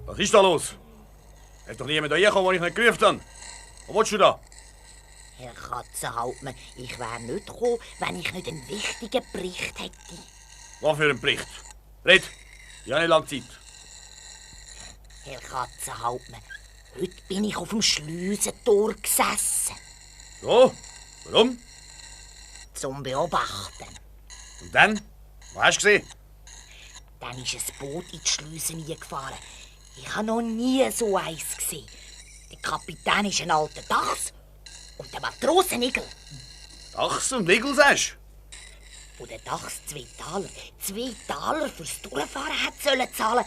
Was ist da los? Hat doch niemand hierher gekommen, den ich nicht gerufen habe. Was willst du da? Herr Katzenhauptmann, ich wäre nicht gekommen, wenn ich nicht einen wichtigen Bericht hätte. Was für ein Bericht? Red, ich habe nicht lange Zeit. Herr Katzenhauptmann, heute bin ich auf dem Schleusentor gesessen. So? Warum? Zum Beobachten. Und dann? Was hast du gesehen? Dann ist ein Boot in die Schleuse gefahren. Ich habe noch nie so eins gesehen. Der Kapitän ist ein alter Dachs und der Matrose Nigel. Dachs und Nigel, sagst du? Wo der Dachs 2 Taler, 2 Taler fürs Durchfahren hat sollen zahlen,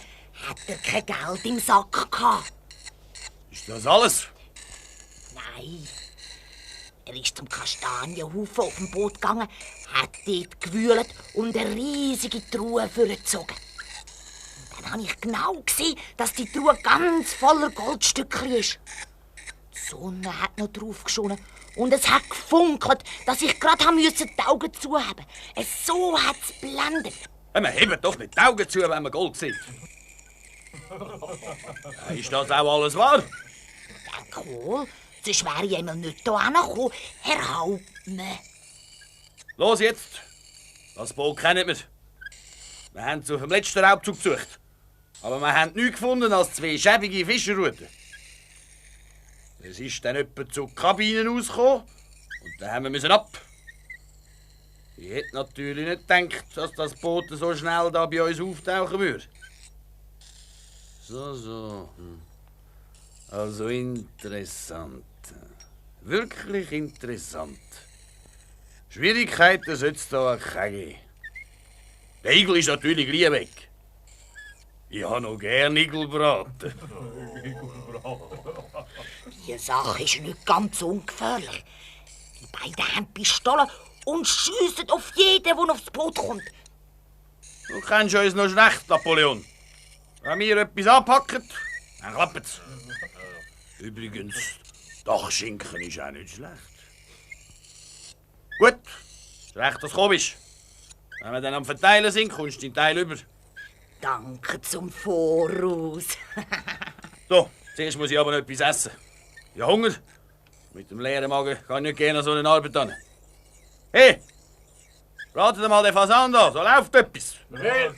hat er kein Geld im Sack gehabt. Ist das alles? Nein. Er ist zum Kastanienhaufen auf dem Boot gegangen, hat dort gewühlt und eine riesige Truhe vorgezogen. Dann habe ich genau gesehen, dass die Truhe ganz voller Goldstückchen ist. Die Sonne hat noch drauf geschonen und es hat gefunkelt, dass ich gerade die Augen zuhaben musste. So hat es geblendet. Man hebt doch nicht die Augen zu, wenn man Gold sieht. Ist das auch alles wahr? Ja, Kohl, sonst wäre ich einmal nicht hierher gekommen, Herr Hauptmann. Los jetzt! Das Boot kennen wir. Wir haben es auf dem letzten Raubzug gesucht. Aber wir haben nichts gefunden als 2 schäbige Fischerruten. Es ist dann jemand zur Kabine rausgekommen und dann haben wir ab. Ich hätte natürlich nicht gedacht, dass das Boot so schnell da bei uns auftauchen würde. So. Also interessant. Wirklich interessant. Schwierigkeiten sollte es da keine geben. Der Igel ist natürlich gleich weg. Ich habe noch gern Igelbraten. Die Sache ist nicht ganz ungefährlich. Die beiden haben Pistolen und schiessen auf jeden, der aufs Boot kommt. Du kennst uns noch schlecht, Napoleon. Wenn wir etwas anpacken, dann klappt's. Übrigens, Dachschinken ist auch nicht schlecht. Gut, ist recht, dass du komisch. Wenn wir dann am Verteilen sind, kommst du deinen Teil über. Danke zum Voraus. So, zuerst muss ich aber noch etwas essen. Ich habe Hunger. Mit dem leeren Magen kann ich nicht gerne an so eine Arbeit an. Hey! Bratet mal den Fasan da, so läuft etwas. Befehl.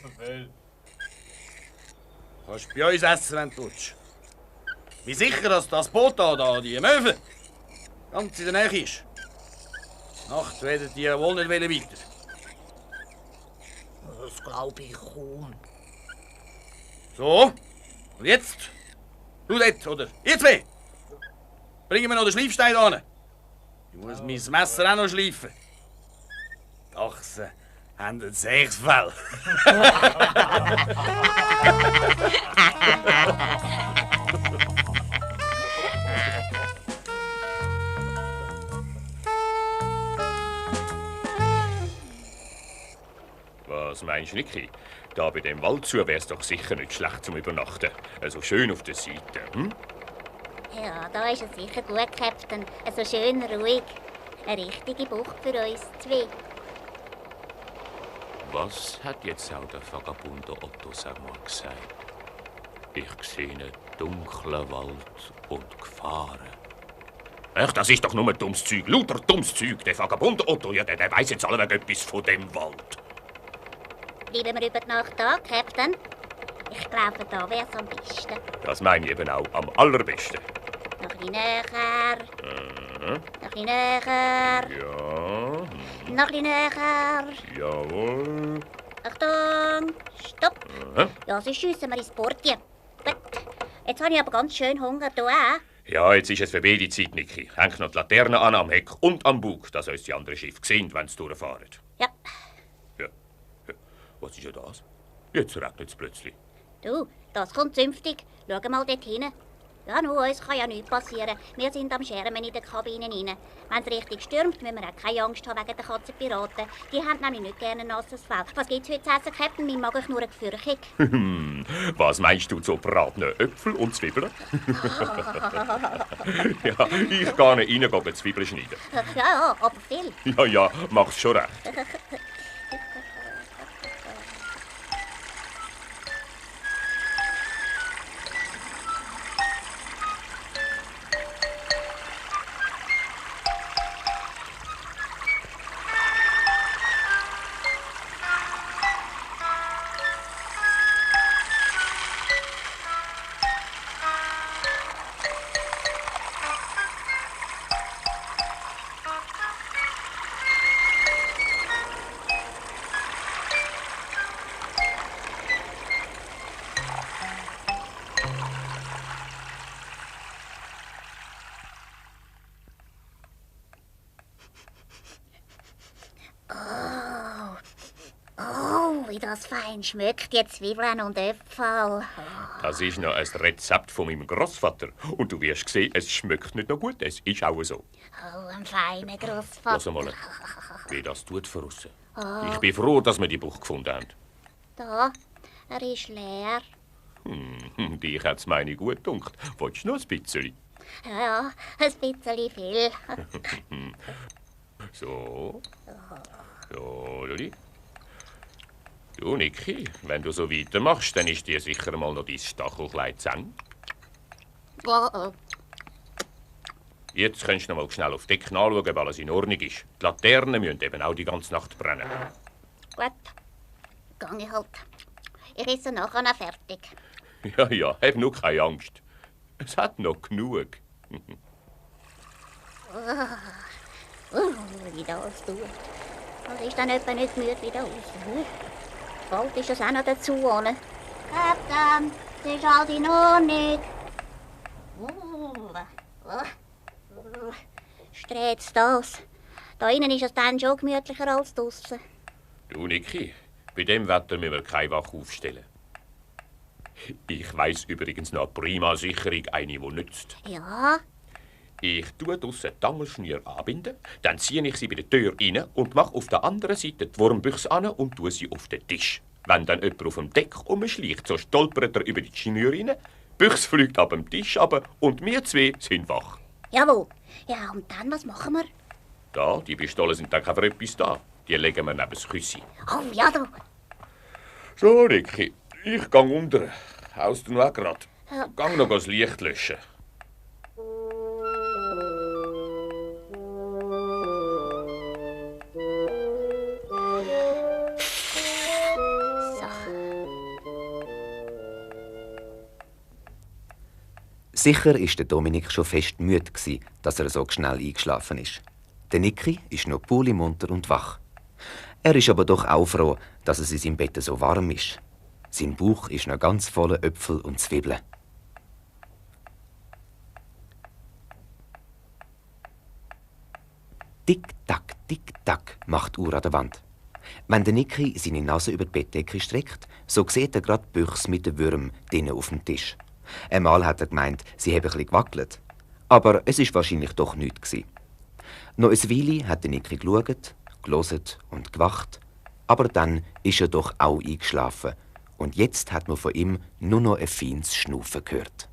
Du kannst bei uns essen, wenn du willst. Wie sicher, dass das Boot da die Möwe, ganz in der Nähe ist. Nacht werden die wohl nicht weiter. Das glaube ich kaum. So, und jetzt? Du dort, oder? Ihr zwei! Bringen wir noch den Schleifstein an. Ich muss mein Messer auch noch schleifen. Die Achsen haben ein Sechsfell. Was meinst du, Niki? Da bei dem Wald zu wär's doch sicher nicht schlecht zum Übernachten. Also schön auf der Seite, hm? Ja, da ist es sicher gut, Captain. So schön ruhig. Eine richtige Bucht für uns zwei. Was hat jetzt auch der Vagabundo Otto sag mal gesagt? Ich sehe einen dunklen Wald und Gefahren. Ach, das ist doch nur dummes Zeug, lauter dummes Zeug. Der Vagabundo Otto, ja, der weiss jetzt allweg etwas von dem Wald. Bleiben wir über die Nacht da, Captain? Ich glaube, da wär's am besten. Das meine ich eben auch am allerbesten. Noch ein bisschen näher. Noch ein bisschen näher. Ja. Noch ein bisschen näher. Jawohl. Achtung! Stopp! Ja, sonst schiessen wir ins Portje. Gut. Jetzt habe ich aber ganz schön Hunger. Du auch? Ja, jetzt ist es für beide Zeit, Niki. Hängt noch die Laterne an am Heck und am Bug, dass uns die anderen Schiffe sehen, wenn sie durchfahren. Ja. Ja. Was ist ja das? Jetzt regnet es plötzlich. Du, das kommt zünftig. Schau mal dort hin. Ja, nur uns kann ja nichts passieren. Wir sind am Schermen in der Kabine rein. Wenn es richtig stürmt, müssen wir auch keine Angst haben wegen der Katzenpiraten. Die haben nämlich nicht gerne ein nasses Fell. Was gibt's heute zu essen, Captain? Mein Magen knurrt gefürchtig. Was meinst du zu bratenen Äpfel und Zwiebeln? Ja, ich gehe rein, Zwiebeln schneiden. Ja, aber viel. Ja, mach's schon recht. Wie das fein schmeckt, die Zwiebeln und Äpfel. Das ist noch ein Rezept von meinem Großvater. Und du wirst sehen, es schmeckt nicht nur gut, es ist auch so. Oh, ein feiner Großvater. Lass mal, wie das tut von aussen. Oh. Ich bin froh, dass wir die Bucht gefunden haben. Da, er ist leer. Dich hat's meine gut gedunkt. Willst du noch ein bisschen? Ja, ein bisschen viel. So. So, Luli. Du, Niki, wenn du so weitermachst, dann ist dir sicher mal noch dein Stachelkleid zu eng. Oh. Jetzt kannst du noch mal schnell auf Deck nachschauen, ob alles in Ordnung ist. Die Laternen müssen eben auch die ganze Nacht brennen. Gut, gang ich halt. Ich esse nachher noch fertig. Ja, hab nur keine Angst. Es hat noch genug. Wie das tut. Das ist dann etwa nicht gemütlich da raus. Kalt ist das auch noch dazu, oder? Captain, das ist halt in Ordnung. Strät's das. Da innen ist es dann schon gemütlicher als draussen. Du, Niki, bei dem Wetter müssen wir keine Wache aufstellen. Ich weiss übrigens noch eine Prima-Sicherung, eine, die nützt. Ja? Ich tue draussen die Angelschnür anbinden, dann ziehe ich sie bei der Tür rein und mache auf der anderen Seite die Wurmbüchse an und tue sie auf den Tisch. Wenn dann jemand auf dem Deck umschleicht, so stolpert er über die Schnür rein, die Büchse fliegt ab dem Tisch runter und wir zwei sind wach. Jawohl. Ja, und dann, was machen wir? Da, die Pistolen sind dann für etwas da. Die legen wir neben das Küssi. Oh, ja, da. So, Niki, ich gang unter. Haust du noch grad? Ja. Gang noch das Licht löschen. Sicher war der Dominik schon fest müde, dass er so schnell eingeschlafen ist. Der Niki ist noch pulimunter und wach. Er ist aber doch auch froh, dass es in seinem Bett so warm ist. Sein Bauch ist noch ganz voller Äpfel und Zwiebeln. Tick-Tack, Tick-Tack macht die Uhr an der Wand. Wenn der Niki seine Nase über die Bettdecke streckt, so sieht er gerade die Büchse mit den Würmern drinnen auf dem Tisch. Einmal hat er gemeint, sie habe ein bisschen gewackelt. Aber es war wahrscheinlich doch nichts. Noch eine Weile hat der Niki geschaut, gelesen und gewacht. Aber dann ist er doch auch eingeschlafen. Und jetzt hat man von ihm nur noch ein feines Schnaufen gehört.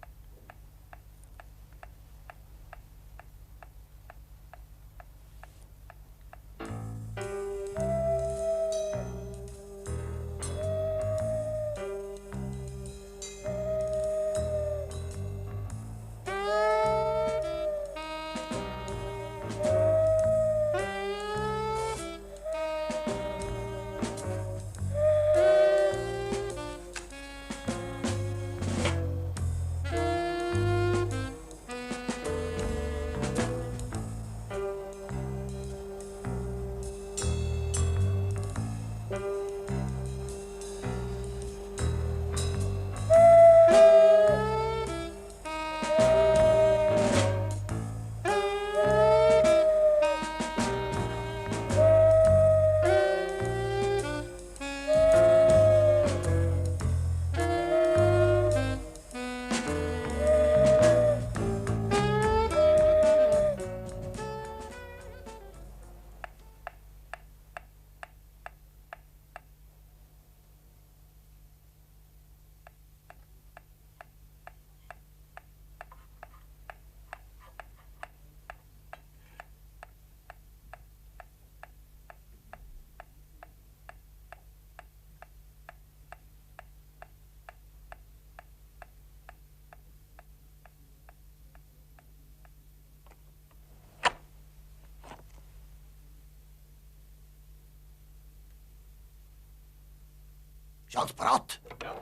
Ist alles bereit? Ja.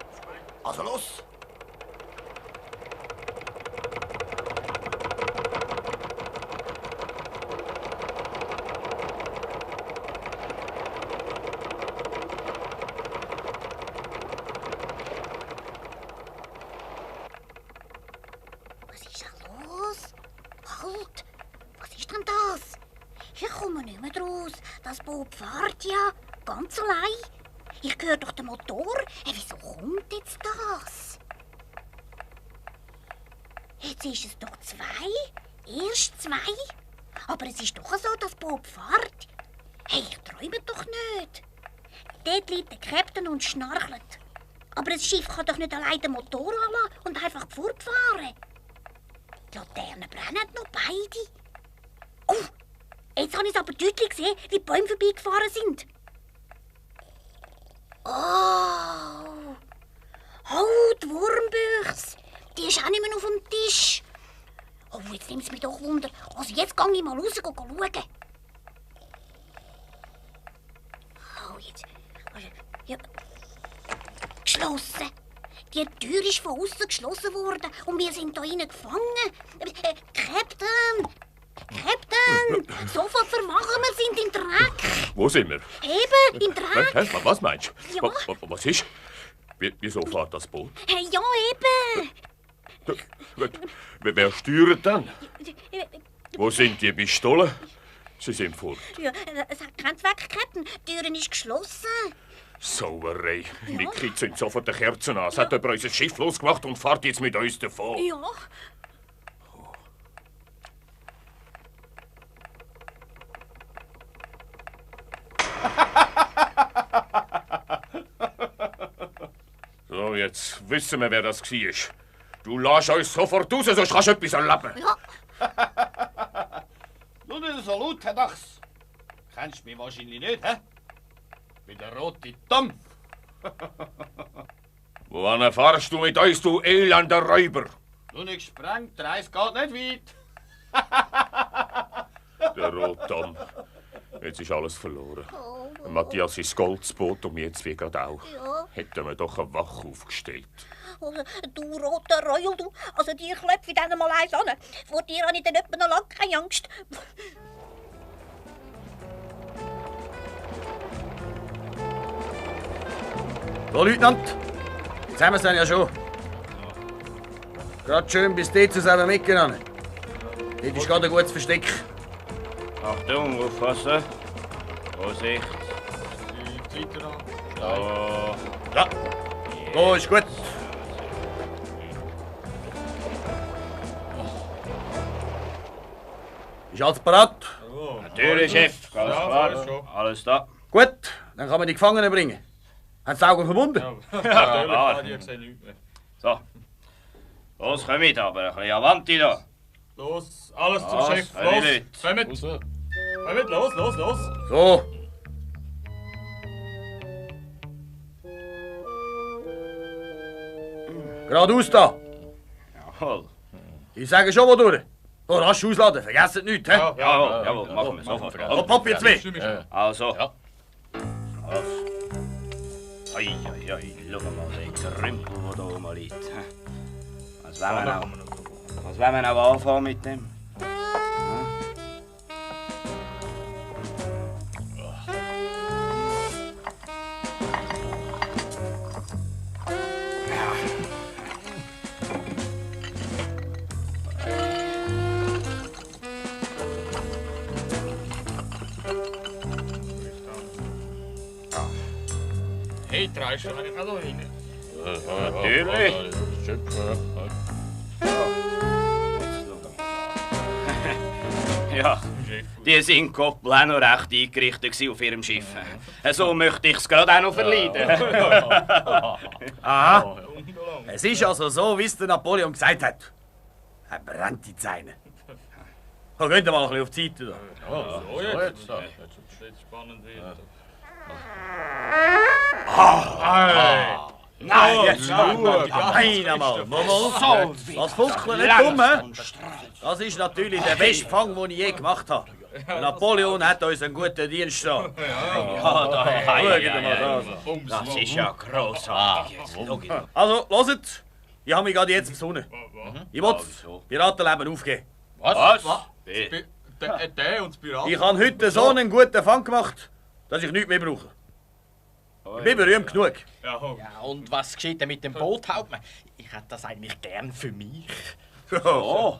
Also los! Was ist da los? Halt! Was ist denn das? Ich komme nicht mehr draus. Das Boot fährt ja ganz allein. Ich höre doch den Motor. Wieso kommt jetzt das? Jetzt ist es doch 2. Erst 2. Aber es ist doch so, dass Bob fährt. Hey, ich träume doch nicht. Dort liegt der Captain und schnarchelt. Aber das Schiff kann doch nicht allein den Motor anlassen und einfach fortfahren. Die Laternen brennen noch beide. Oh, jetzt habe ich es aber deutlich gesehen, wie die Bäume vorbeigefahren sind. Oh, die Wurmbüchse. Die ist auch nicht mehr auf dem Tisch. Oh, jetzt nimmt es mich doch Wunder. Also jetzt gehe ich mal raus und schauen. Oh, jetzt... Ja. Geschlossen. Die Tür ist von außen geschlossen worden und wir sind da innen gefangen. Captain! Captain, sofort vermachen wir sind im Dreck. Wo sind wir? Eben, im Dreck. Hä? Was meinst du? Ja. Was ist? Wieso fährt das Boot? Hey, ja, eben. Wer steuert dann? Wo sind die Pistolen? Sie sind fort. Ja, es hat keinen Zweck, Captain. Die Tür ist geschlossen. Sauerei. Niki zündet sofort die Kerzen an. Es hat jemand unser Schiff losgemacht und fährt jetzt mit uns davon. Ja. So, jetzt wissen wir, wer das war. Du lässt uns sofort raus, sonst kannst du etwas erleben. Ja. Nur nicht so laut, Herr Dachs. Kennst mich wahrscheinlich nicht, hä? Wie der rote Dampf. Wohin fahrst du mit uns, du elender Räuber? Nur nicht gesprengt, der Eis geht nicht weit. Der rote Dampf. Jetzt ist alles verloren. Matthias ist Goldsboot und jetzt wie gerade auch. Ja. Hätten wir doch eine Wache aufgestellt. Du roter Reul, du. Also dir klopfe ich dann mal eins an. Vor dir habe ich dann etwa noch lange keine Angst. So, Leutnant. Jetzt haben wir es dann ja schon. Gerade schön bis dort zusammen mitgenommen. Dort ist gerade ein gutes Versteck. Achtung, aufpassen. Vorsicht. Ja. Ja. So, ist gut. Ist alles parat? Natürlich, Chef. Ganz klar. Alles da. Gut, dann kann man die Gefangenen bringen. Haben Sie die Augen verbunden? Ja, so. Los, kommt, aber ein bisschen Avanti da. Los, alles zum Was? Chef, Alle los. Leute. Kommt, los, los, los. So. Geradeaus da. Jawohl. Ich sage schon mal durch. So, rasch ausladen, vergesst nichts, hä? Jawohl, machen wir sofort. So, Pop jetzt mit. Also. Ja. Los. Ei, schau mal, der Krümpel, der da oben liegt. Was wollen wir noch anfangen mit dem? Hey, drehst du eigentlich auch da rein? Natürlich. Ja, die sind Koppel auch noch recht eingerichtet auf ihrem Schiff. So möchte ich es gerade auch noch verleiden. Aha. Es ist also so, wie es der Napoleon gesagt hat. Er brennt die Zähne. Komm, geht mal ein bisschen auf die Seite. Da. Ja, so jetzt. Jetzt wird es spannend wieder. Nein, jetzt nein einmal. Das Funkeln nicht dumm, hä? Das ist natürlich der beste Fang, den ich je gemacht habe. Der Napoleon hat uns einen guten Dienst da. Das ist ja grossartig. Also, hört, ich habe mich gerade jetzt besonnen. Ich will das Piratenleben aufgeben. Was? Der und das Piraten? Ich habe heute so einen guten Fang gemacht, dass ich nichts mehr brauche. Ich bin berühmt genug. Ja, und was geschieht denn mit dem Boot, Hauptmann? Ich hätte das eigentlich gern für mich. Oh.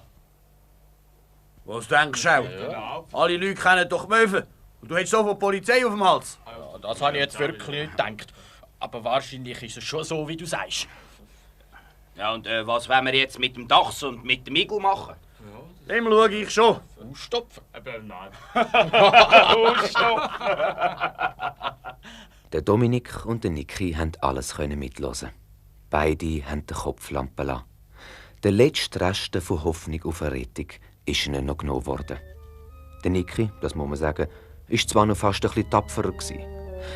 Was denkst du auch? Ja. Alle Leute kennen doch die Möwen. Und du hättest so viel Polizei auf dem Hals. Ja, das habe ich jetzt wirklich nicht gedacht. Aber wahrscheinlich ist es schon so, wie du sagst. Ja, und was wollen wir jetzt mit dem Dachs und mit dem Igel machen? Dem schaue ich schon. Ausstopfen? Nein. Ausstopfen! Der Dominik und der Niki haben alles mitlosen. Beide haben den Kopf lampen lassen. Der letzte Rest von Hoffnung auf eine Rettung ist ihnen noch genommen worden. Der Niki, das muss man sagen, war zwar noch fast ein bisschen tapferer gewesen.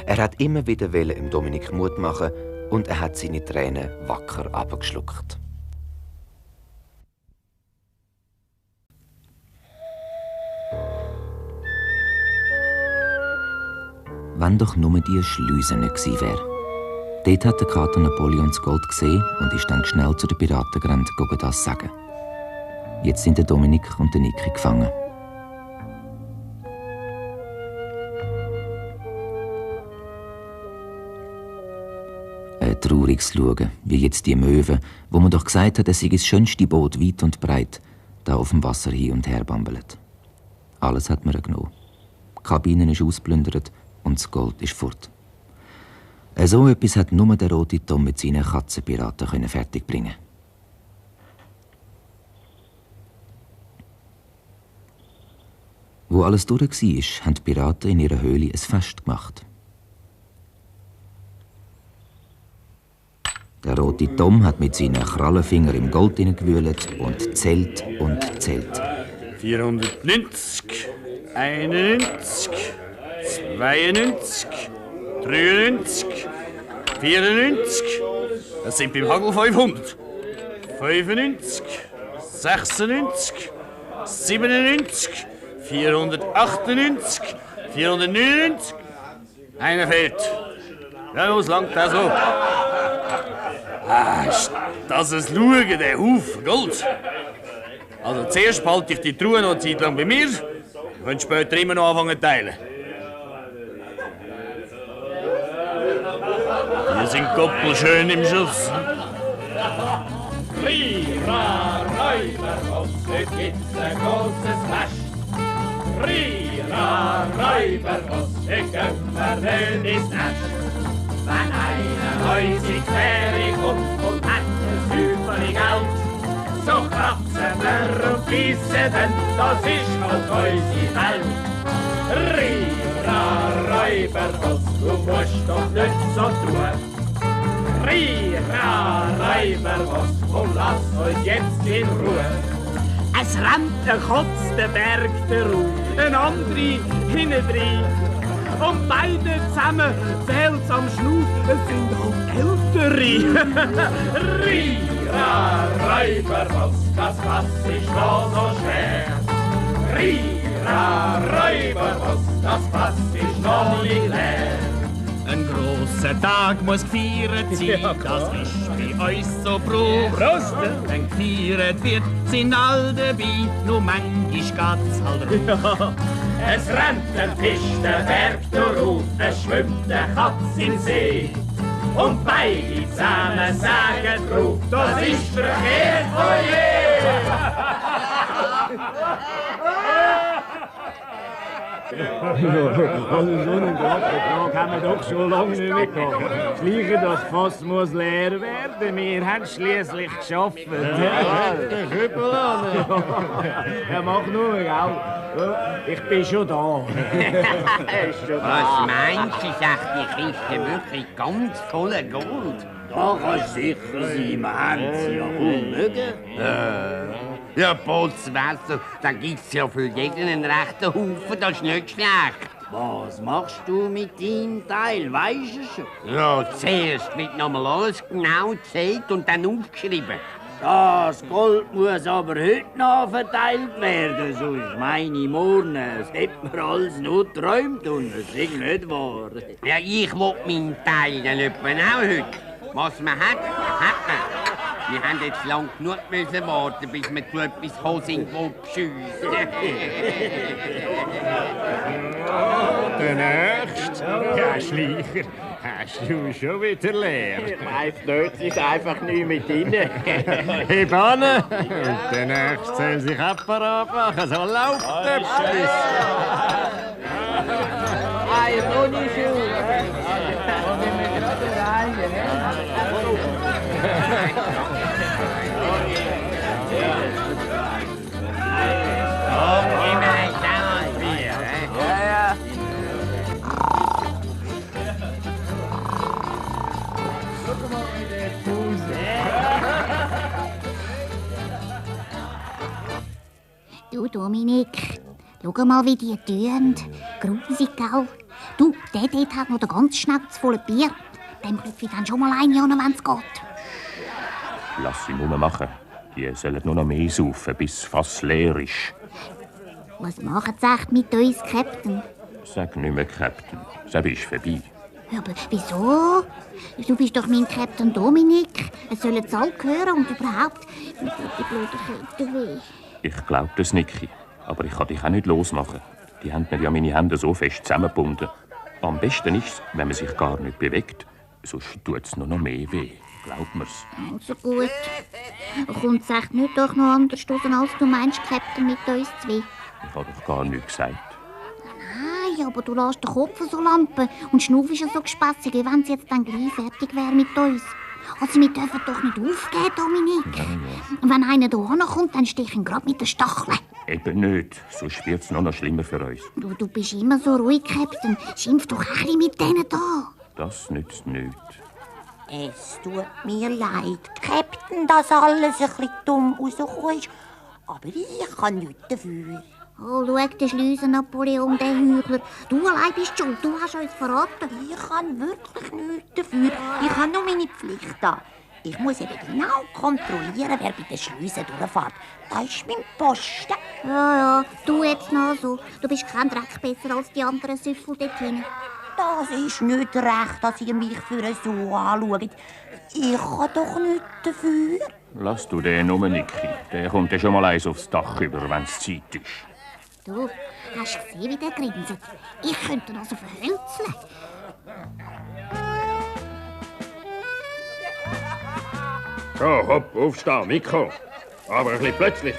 Er hat immer wieder dem Dominik Mut machen und er hat seine Tränen wacker abgeschluckt. Wenn doch nur die Schleuse nicht gewesen wäre. Dort hat der Kater Napoleon das Gold gesehen und ist dann schnell zu den Piraten gerannt, das sagen. Jetzt sind der Dominik und der Niki gefangen. trauriges Schauen, wie jetzt die Möwe, wo man doch gesagt hat, es sei das schönste Boot weit und breit, da auf dem Wasser hin und her bambelt. Alles hat man genommen. Die Kabine ist ausgeplündert und das Gold ist fort. So etwas hat nur der rote Tom mit seinen Katzenpiraten fertigbringen. Wo alles durch war, haben die Piraten in ihrer Höhle ein Fest gemacht. Der rote Tom hat mit seinen Krallenfingern im Gold hineingewühlt und zählt und zählt. 490, 91, 92, 93, 94. Das sind beim Hagel 500. 95, 96, 97, 498, 499. Einer fehlt. Ja, los, langt das so. Ist das ein Schauen, der Haufen Gold? Also zuerst behalte ich die Truhe noch eine Zeit lang bei mir. Du könnt später immer noch anfangen zu teilen. Wir sind koppelschön im Schuss. Rira, Räuber, heute gibt's ein großes Fest. Rira, Räuber, heute gehen wir nicht ins Nest. Wenn einer häusig wäre und hat ein Hübeli Geld, so kratzen wir und beißen, denn das ist auch unsere Welt. Rira, Räuber, du musst doch nicht so tun. Rira, Räuber, und lass uns jetzt in Ruhe. Es rennt ein Kotz den Berg darauf, ein andere hintendrein. Und beide zusammen fällt's am Schnuff, es sind auch Ältere. Rira, Räuber, das Fass ist noch so schwer. Rira, Räuber, das Fass ist noch nicht leer. Ein grosser Tag muss gefeiert sein, das ist bei uns so Brauch. Wenn gefeiert wird, sind alle dabei, nur manchmal geht's halt raus. Es rennt ein Fisch den Berg durch, es schwimmt eine Katz im See. Und beide zusammen sagen drauf, das ist verkehrt, oje! Also so einen Grabbetrag haben wir doch schon lange nicht mehr gehabt. Das Gleiche, das Fass muss leer werden. Wir haben es schliesslich geschafft. Ja, der Küppel an. Ja, mach nur, gell? Ich bin schon da. Was meinst du, sagt die Kiste wirklich ganz voller Gold? Da kannst du sicher sein, wir haben sie ja mögen. Ja, Potzwasser, da gibt's ja für jeden einen rechten Haufen, das ist nicht schlecht. Was machst du mit deinem Teil, weisst du schon? Ja, zuerst wird nochmal alles genau gezählt und dann aufgeschrieben. Das Gold muss aber heute noch verteilt werden, sonst meine ich morgen, es hat mir alles nur geträumt und es ist nicht wahr. Ja, ich will meinen Teil dann etwa auch heute. Was man hat, hat man. Wir haben jetzt lang genug müssen warten, bis wir zu etwas gekommen sind, wo beschiessen. Der Nächste? Ja, Schleicher, hast du schon wieder leer? Ich weiss nicht, es ist einfach nicht mit Ihnen. Heb an! Und der Nächste soll sich parat machen, so läuft etwas. Hey, Bonischuh! Da sind wir gerade rein, Du, Dominik, schau mal, wie die tun. Grusig, gell? Du, der dort hat noch den ganz schnauzvollen Bier. Dem klopfe ich dann schon mal ein, wenn es geht. Lass sie nur machen. Die sollen nur noch mehr saufen, bis fast leer ist. Was machen sie echt mit uns, Captain? Sag nicht mehr Captain. Das ist vorbei. Aber wieso? Du bist doch mein Captain Dominik. Es sollen sie alle hören und überhaupt. Mir tut die blöde Kälte weh. Ich glaub das, Niki. Aber ich kann dich auch nicht losmachen. Die haben mir ja meine Hände so fest zusammengebunden. Am besten ist es, wenn man sich gar nicht bewegt. Sonst tut es nur noch mehr weh. glaub mir's. Also gut. Kommt es echt nicht doch noch anders raus, als du meinst, Captain, mit uns zwei? Ich habe doch gar nichts gesagt. Nein, aber du lässt den Kopf so lampen und schnuffst so gespässig, wie wenn es jetzt dann gleich fertig wäre mit uns. Also wir dürfen doch nicht aufgeben, Dominik. Ja. Wenn einer da kommt, dann stich ich ihn gerade mit den Stacheln. Eben nicht, sonst wird's noch schlimmer für uns. Du bist immer so ruhig, Captain. Schimpf doch ein bisschen mit denen da. Das nützt nichts. Es tut mir leid, Captain, dass alles ein bisschen dumm rausgekommen ist. Aber ich kann nichts dafür. Oh, schau, der Schleusen-Napoleon, der Heuchler. Du allein bist schuld, du hast uns verraten. Ich kann wirklich nichts dafür. Ich habe nur meine Pflicht da. Ich muss eben genau kontrollieren, wer bei den Schleusen durchfährt. Das ist mein Posten. Ja, tu jetzt noch so. Du bist kein Dreck besser als die anderen Süffel dort hinten. Das ist nicht recht, dass ihr mich für so anschaut. Ich kann doch nichts dafür. Lass du den um, Niki. Der kommt ja schon mal eins aufs Dach über, wenn's Zeit ist. Du, hast du gesehen, wie der grinset? Ich könnte ihn also verhölzeln. So, hopp, aufstehen, Mikko. Aber ein bisschen plötzlich.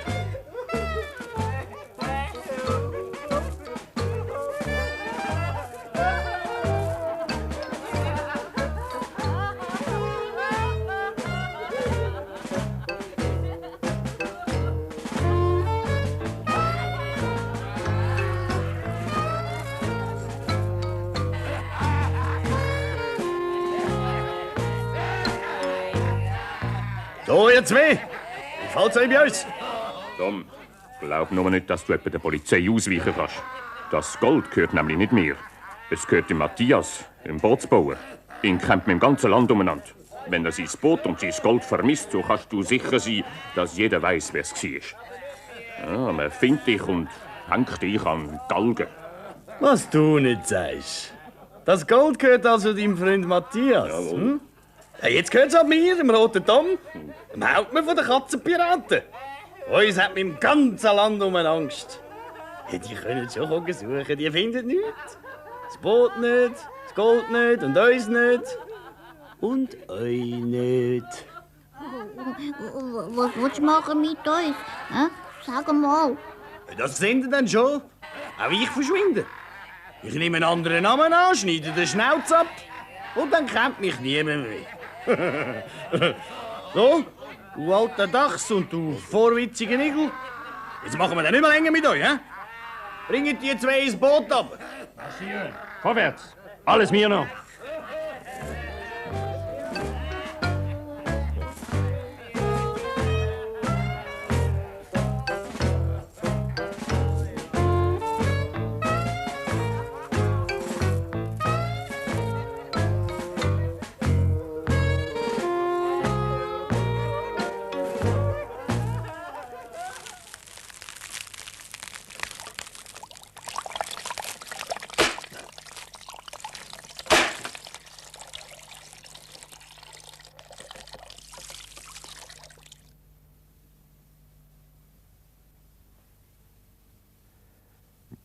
So, ihr zwei. Wie fällt's euch bei uns? Tom, glaub nur nicht, dass du etwa der Polizei ausweichen kannst. Das Gold gehört nämlich nicht mir. Es gehört dem Matthias, dem Bootsbauer. Ihn kennt man im ganzen Land umeinander. Wenn er sein Boot und sein Gold vermisst, so kannst du sicher sein, dass jeder weiß, wer es war. Ja, man findet dich und hängt dich an Galgen. Was du nicht sagst. Das Gold gehört also deinem Freund Matthias. Hm? Ja, jetzt gehört es an mir, dem Roten Tom, dem Hauptmann von den Katzenpiraten. Uns hat man im ganzen Land um Angst. Ja, die können schon suchen, die finden nichts. Das Boot nicht, das Gold nicht und uns nicht. Und euch nicht. Was willst du machen mit uns? Sag mal. Das sehen Sie dann schon. Auch ich verschwinde. Ich nehme einen anderen Namen an, schneide den Schnauz ab und dann kennt mich niemand mehr. So, du alter Dachs und du vorwitziger Igel. Jetzt machen wir dann nicht mehr länger mit euch, hä? Bringt die zwei ins Boot ab. Vorwärts! Alles mir noch!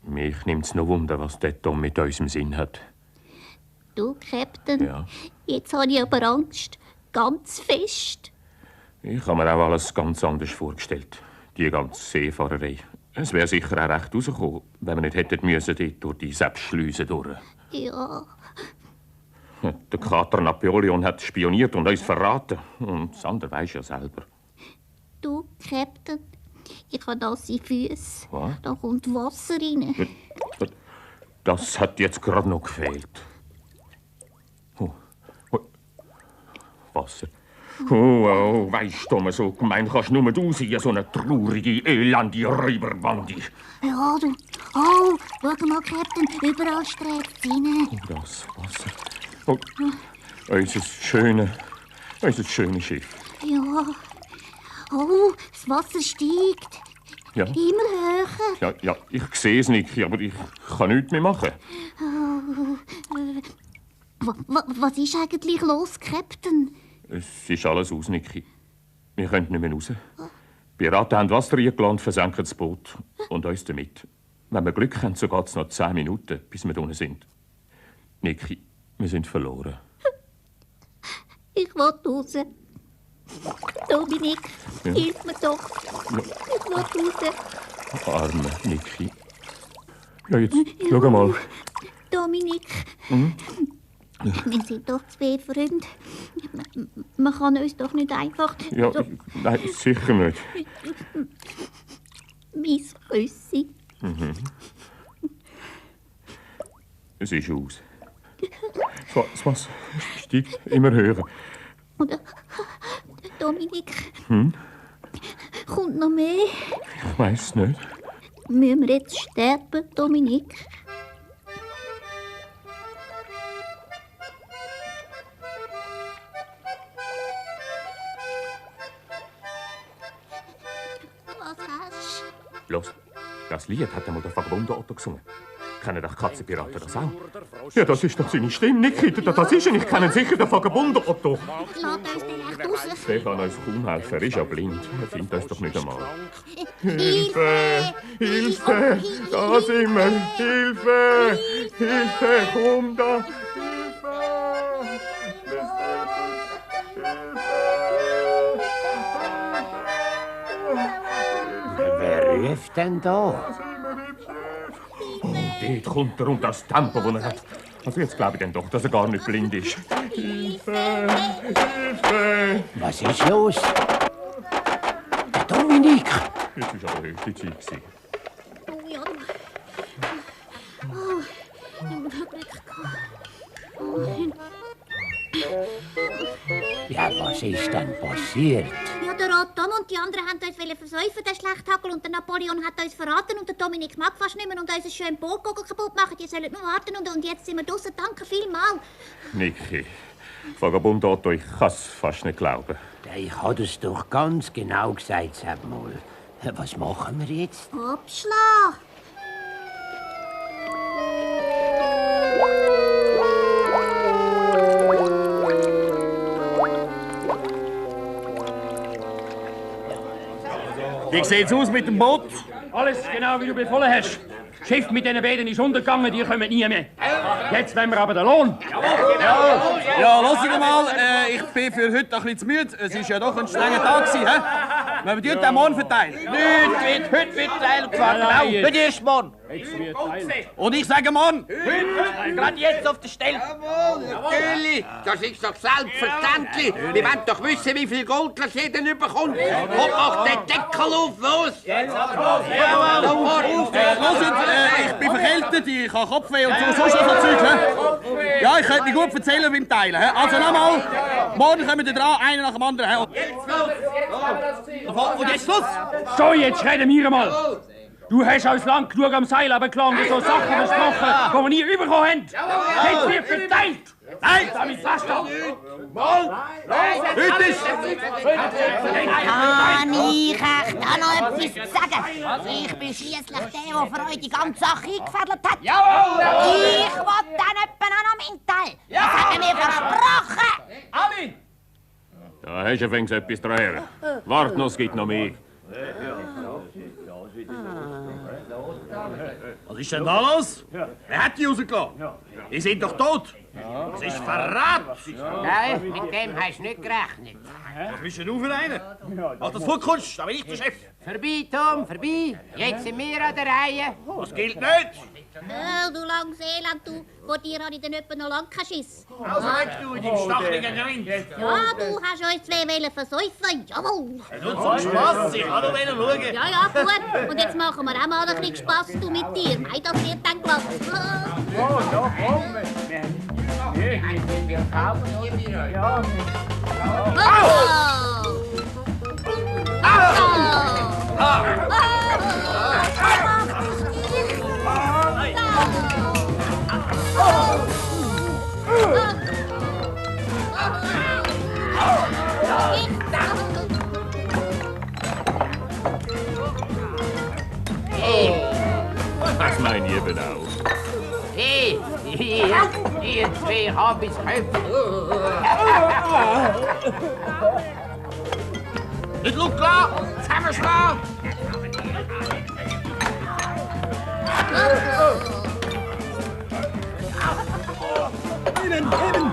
Mich nimmt's noch Wunder, was der Tom mit uns im Sinn hat. Du, Captain, Ja. jetzt habe ich aber Angst. Ganz fest. Ich habe mir auch alles ganz anders vorgestellt. Die ganze Seefahrerei. Es wäre sicher auch recht rausgekommen, wenn wir nicht hätten müssen dort durch die Seppschleuse durch. Ja, Der Kater Napoleon hat spioniert und uns verraten. Und das andere weisst ja selber. du, Captain, ich habe nasse Füße. Was? Da kommt Wasser rein. Das hat jetzt gerade noch gefehlt. Wasser. Oh, weisst du, so gemein kannst nur du sein, so eine traurige, elende Räuberbande. Ja, du. Oh, schau mal, Captain, überall streckt es rein. Das Wasser. Oh, unser schönes Schiff. Ja. Oh, das Wasser steigt. Ja. Immer höher. Ja, ich sehe es nicht, aber ich kann nichts mehr machen. Was ist eigentlich los, Captain? Es ist alles aus, Niki. Wir können nicht mehr raus. Die Piraten haben Wasser eingeladen, versenken das Boot. Und uns damit. Wenn wir Glück haben, so geht es noch 10 Minuten, bis wir unten sind. Niki, wir sind verloren. Ich will raus. Dominik, Ja. hilf mir doch. Ich will raus. Arme Niki. Ja, jetzt schau mal. Dominik, Hm? wir sind doch zwei Freunde. Man kann uns doch nicht einfach... Ja, so nein, sicher nicht. mein Küssi. Mhm. Es ist aus. Was steigt immer höher. Und Dominik, Hm? kommt noch mehr? Ich weiss nicht. Müssen wir jetzt sterben, Dominik? Was hast du? Los, das Lied hat einmal der Vagabundo Otto gesungen. Kennen doch Katzenpiraten das auch? Ja, das ist doch seine Stimme, Niki. Das ist er. Ich kenne sicher den Vagabundo Otto. Lass uns den echt raus. Der kann uns kaum helfen. Er ist ja blind. Er findet uns doch nicht einmal. Hilfe! Hilfe! Da sind wir! Hilfe! Hilfe! Komm da! Wer ruft denn da? Dort kommt er und das Tempo, das er hat. Also jetzt glaube ich dann doch, dass er gar nicht blind ist. Hilfe! Hilfe! Was ist los? Der Dominik! Jetzt war aber höchste Zeit gewesen. Oh ja, du. Oh, ich muss Glück gehabt. Ja, was ist denn passiert? Ja, der Rotom und die anderen haben uns versäufen, den Schlechthagel, und der Napoleon hat uns verraten und der Dominik mag fast nicht mehr und unser schönes Boot kaputt machen. Die sollen nur warten und jetzt sind wir draussen. Danke vielmals. Niki, Vagabundo Otto, ich kann es fast nicht glauben. Ich habe es doch ganz genau gesagt, sag mal. Was machen wir jetzt? Abschlag. Wie sieht's aus mit dem Boot? Alles genau, wie du befohlen hast. Das Schiff mit diesen Beiden ist untergegangen, die kommen nie mehr. Jetzt wollen wir aber den Lohn. Ja, lass ich mal. Ich bin für heute ein bisschen zu müde. Es war ja doch ein strenger Tag. Wenn wir den morgen verteilen. Nicht wird heute wird Teil gefallen. Nicht erst morgen. Und ich sage morgen. Heute. Gerade jetzt auf der Stelle. Natürlich, das ist doch selbstverständlich. Wir wollen doch wissen, wie viel Gold das jeder bekommt. Und macht den Deckel auf, los! Ich bin verkältet, ich habe Kopfweh und so Zeug. Ja, ich könnte mich gut erzählen beim Teilen. Also nochmal, morgen kommen wir dran, einer nach dem anderen. Und jetzt los! So, jetzt reden wir mal. Du hast uns lang genug am Seil runtergelassen und so Sachen versprochen, die wir nie bekommen haben. Jetzt wird verteilt! Nein! Damit fast doch! Mal! Heute ist! Kann ich echt auch noch etwas zu sagen? Ich bin schliesslich der, der für euch die ganze Sache eingefädelt hat. Jawohl! Ich will dann etwa auch noch meinen Teil. Das hat er mir versprochen. Ali! Da hast du wenigstens etwas dran. Wart noch, es gibt noch mehr. Was ist denn da los? Wer hat die rausgelassen? Die sind doch tot. Das ist Verrat. Nein, mit dem hast du nicht gerechnet. Was bist denn du für einen? Mach das Futkunst, da bin ich der Chef. Vorbei, Tom, vorbei. Jetzt sind wir an der Reihe. Das gilt nicht. Du langes Elend, du. Vor dir habe ich dann etwa noch lange keinen Schiss. Also weg, du, in deinem stacheligen Grind. Ja, du hast uns zwei versäufen. Jawohl. Tut zum Spass, ich kann nur schauen. Ja, gut. Und jetzt machen wir auch mal ein bisschen Spass, du mit dir. Mei, das wird dann glatt. Wir kaufen hier wieder. Ja. Das meine ich eben auch. Hey, ihr zwei Habitsköpfe. Nicht Luft klar, zusammenschlagen. Eben.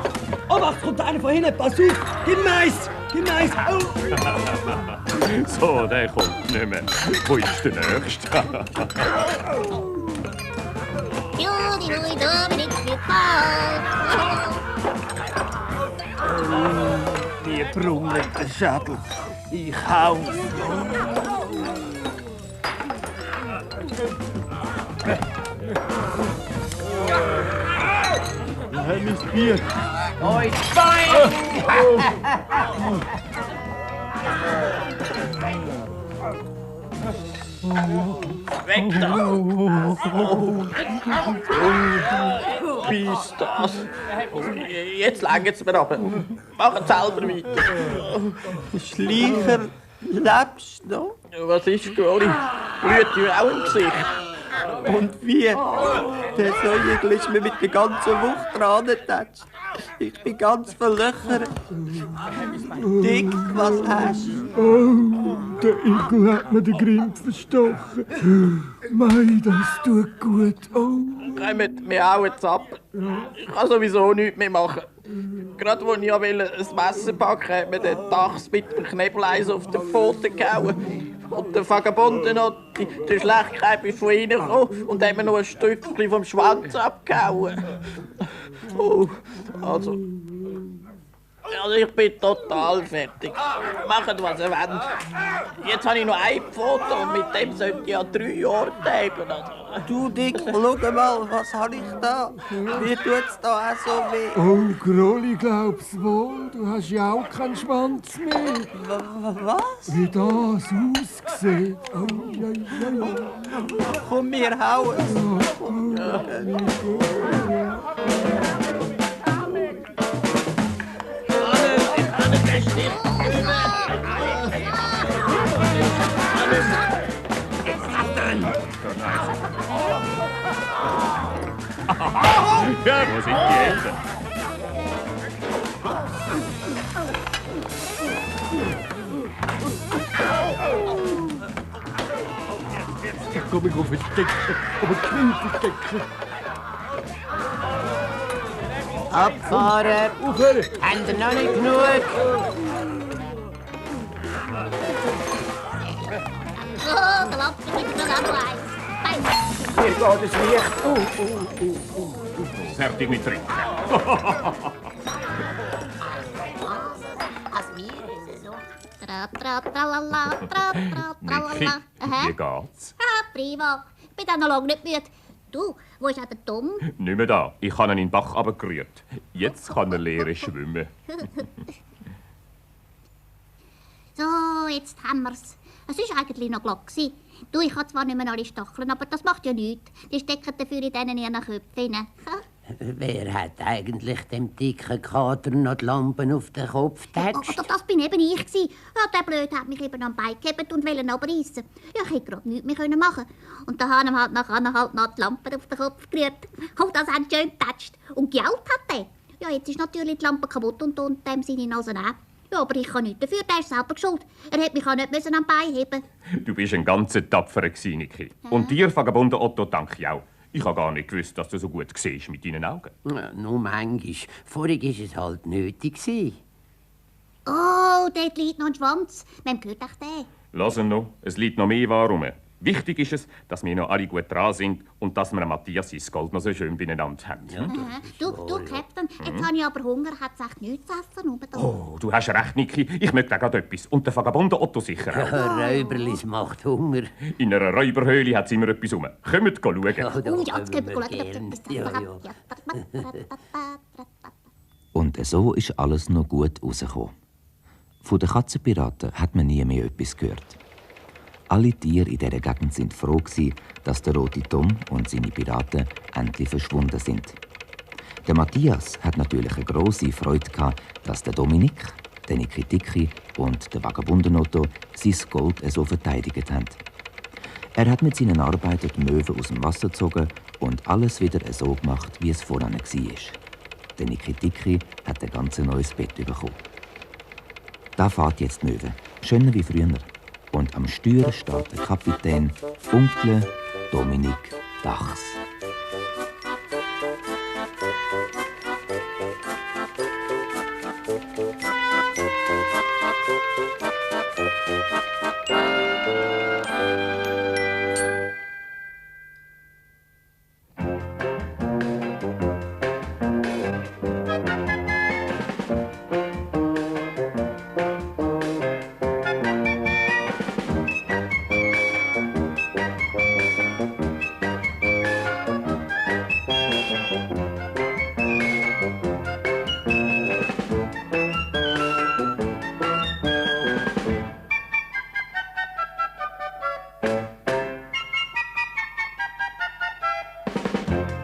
Oh, was kommt einer von hinten? Pass auf! Gib Mais! Gib Mais! Oh. So, der kommt nicht mehr. Wo ist der Nächste? Die Brunnen, der Schädel. Ich hau. Hey, mein Bier. Oi, Bein! Weg da! Bis das. Jetzt längt's mir aber. Machen selber weiter. Schleicher, lebst du noch? Was ist, Goli? Blüht dir auch im Gesicht? Und wie? Der Säugling ist mir mit der ganzen Wucht dran getatscht. Ich bin ganz verlöchert. Dick, was hast du? Oh, der Igel hat mir den Grind verstochen. Mei, das tut gut. Oh. Kommt, wir hauen jetzt ab. Ich kann sowieso nichts mehr machen. Gerade als ich ein Messer packen wollte, hat mir der Dachs mit dem Knebeleis auf den Pfoten gehauen. Und der Vagabunden noch die Schlechtigkeit ist von ihnen gekommen und hat mir noch ein Stückchen vom Schwanz abgehauen. Oh, also ich bin total fertig. Macht, was ihr wollt. Jetzt habe ich noch ein Foto und mit dem sollte ich ja 3 Jahre leben. Du Dick, schau mal, was habe ich da? Wie tut's da auch so weh? Oh, Grolli, glaub's wohl, du hast ja auch keinen Schwanz mehr. Was? Wie das aussieht. Oh, ja, ja. Komm, wir hauen. Ja, wo sind die Eltern? Komm, ich auf den Deckel, auf den Knüppeldecken. Abfahren! Aufhören! Habt ihr noch nicht genug? Oh, der Lampe gibt mir noch eins. Hier geht es Licht. Fertig mit Trinken. Also mir ist es so. Tra-tra-tralala, tra-tra-tralala. Niki, wie geht's? Ah, prima. Ich bin dann noch lange nicht müde. Du, wo ist auch der Tom? Nicht mehr da. Ich habe ihn in den Bach runtergerührt. Jetzt kann er lernen schwimmen. So, jetzt haben wir's. Es war eigentlich noch glatt. Du, ich habe zwar nicht mehr alle Stacheln, aber das macht ja nichts. Die stecken dafür in diesen ihren Köpfen rein. Wer hat eigentlich dem dicken Kater noch die Lampen auf den Kopf getatscht? Das bin eben ich gsi. Ja, der Blöd hat mich eben am Bein gehabt und wollte abreißen. Ja, ich hätte gerade nichts mehr machen können. Und da haben ihm halt nachher noch die Lampen auf den Kopf gerührt. Und das hat schön getatscht. Und gejault hat er. Ja, jetzt ist natürlich die Lampe kaputt und dem seine Nase auch. Ja, aber ich kann nichts dafür, der ist selber schuld. Er hätte mich auch nicht am Bein heben. Du bist ein ganz tapferer Niki. Und dir, Vagabunden Otto, danke ich auch. Ich habe gar nicht gewusst, dass du so gut siehst mit deinen Augen. Ja, nur manchmal. Vorhin war es halt nötig. Oh, dort liegt noch ein Schwanz. Wem gehört auch der? Lass ihn noch, es liegt noch mehr warum. Wichtig ist es, dass wir noch alle gut dran sind und dass wir Matthias sein Gold noch so schön beieinander haben. Ja, du, Captain, jetzt habe ich aber Hunger. Hat es echt nichts zu essen? Oh, du hast recht, Niki. Ich möchte auch gerade etwas. Und der Vagabunden Otto sicher auch. Ja, Räuberlis macht Hunger. In einer Räuberhöhle hat es immer etwas rum. Kommt schauen. Ja, jetzt gehen wir schauen. Und so ist alles noch gut rausgekommen. Von den Katzenpiraten hat man nie mehr etwas gehört. Alle Tiere in dieser Gegend sind froh gewesen, dass der rote Tom und seine Piraten endlich verschwunden sind. Der Matthias hat natürlich eine grosse Freude gehabt, dass der Dominik, der Niki und der Vagabunden-Otto sein Gold so verteidigt haben. Er hat mit seinen Arbeitern die Möwen aus dem Wasser gezogen und alles wieder so gemacht, wie es vorher war. Der Niki hat ein ganz neues Bett bekommen. Da fährt jetzt die Möwe, schöner wie früher. Und am Steuer steht der Kapitän Onkel Dominik Dachs. Tschüss.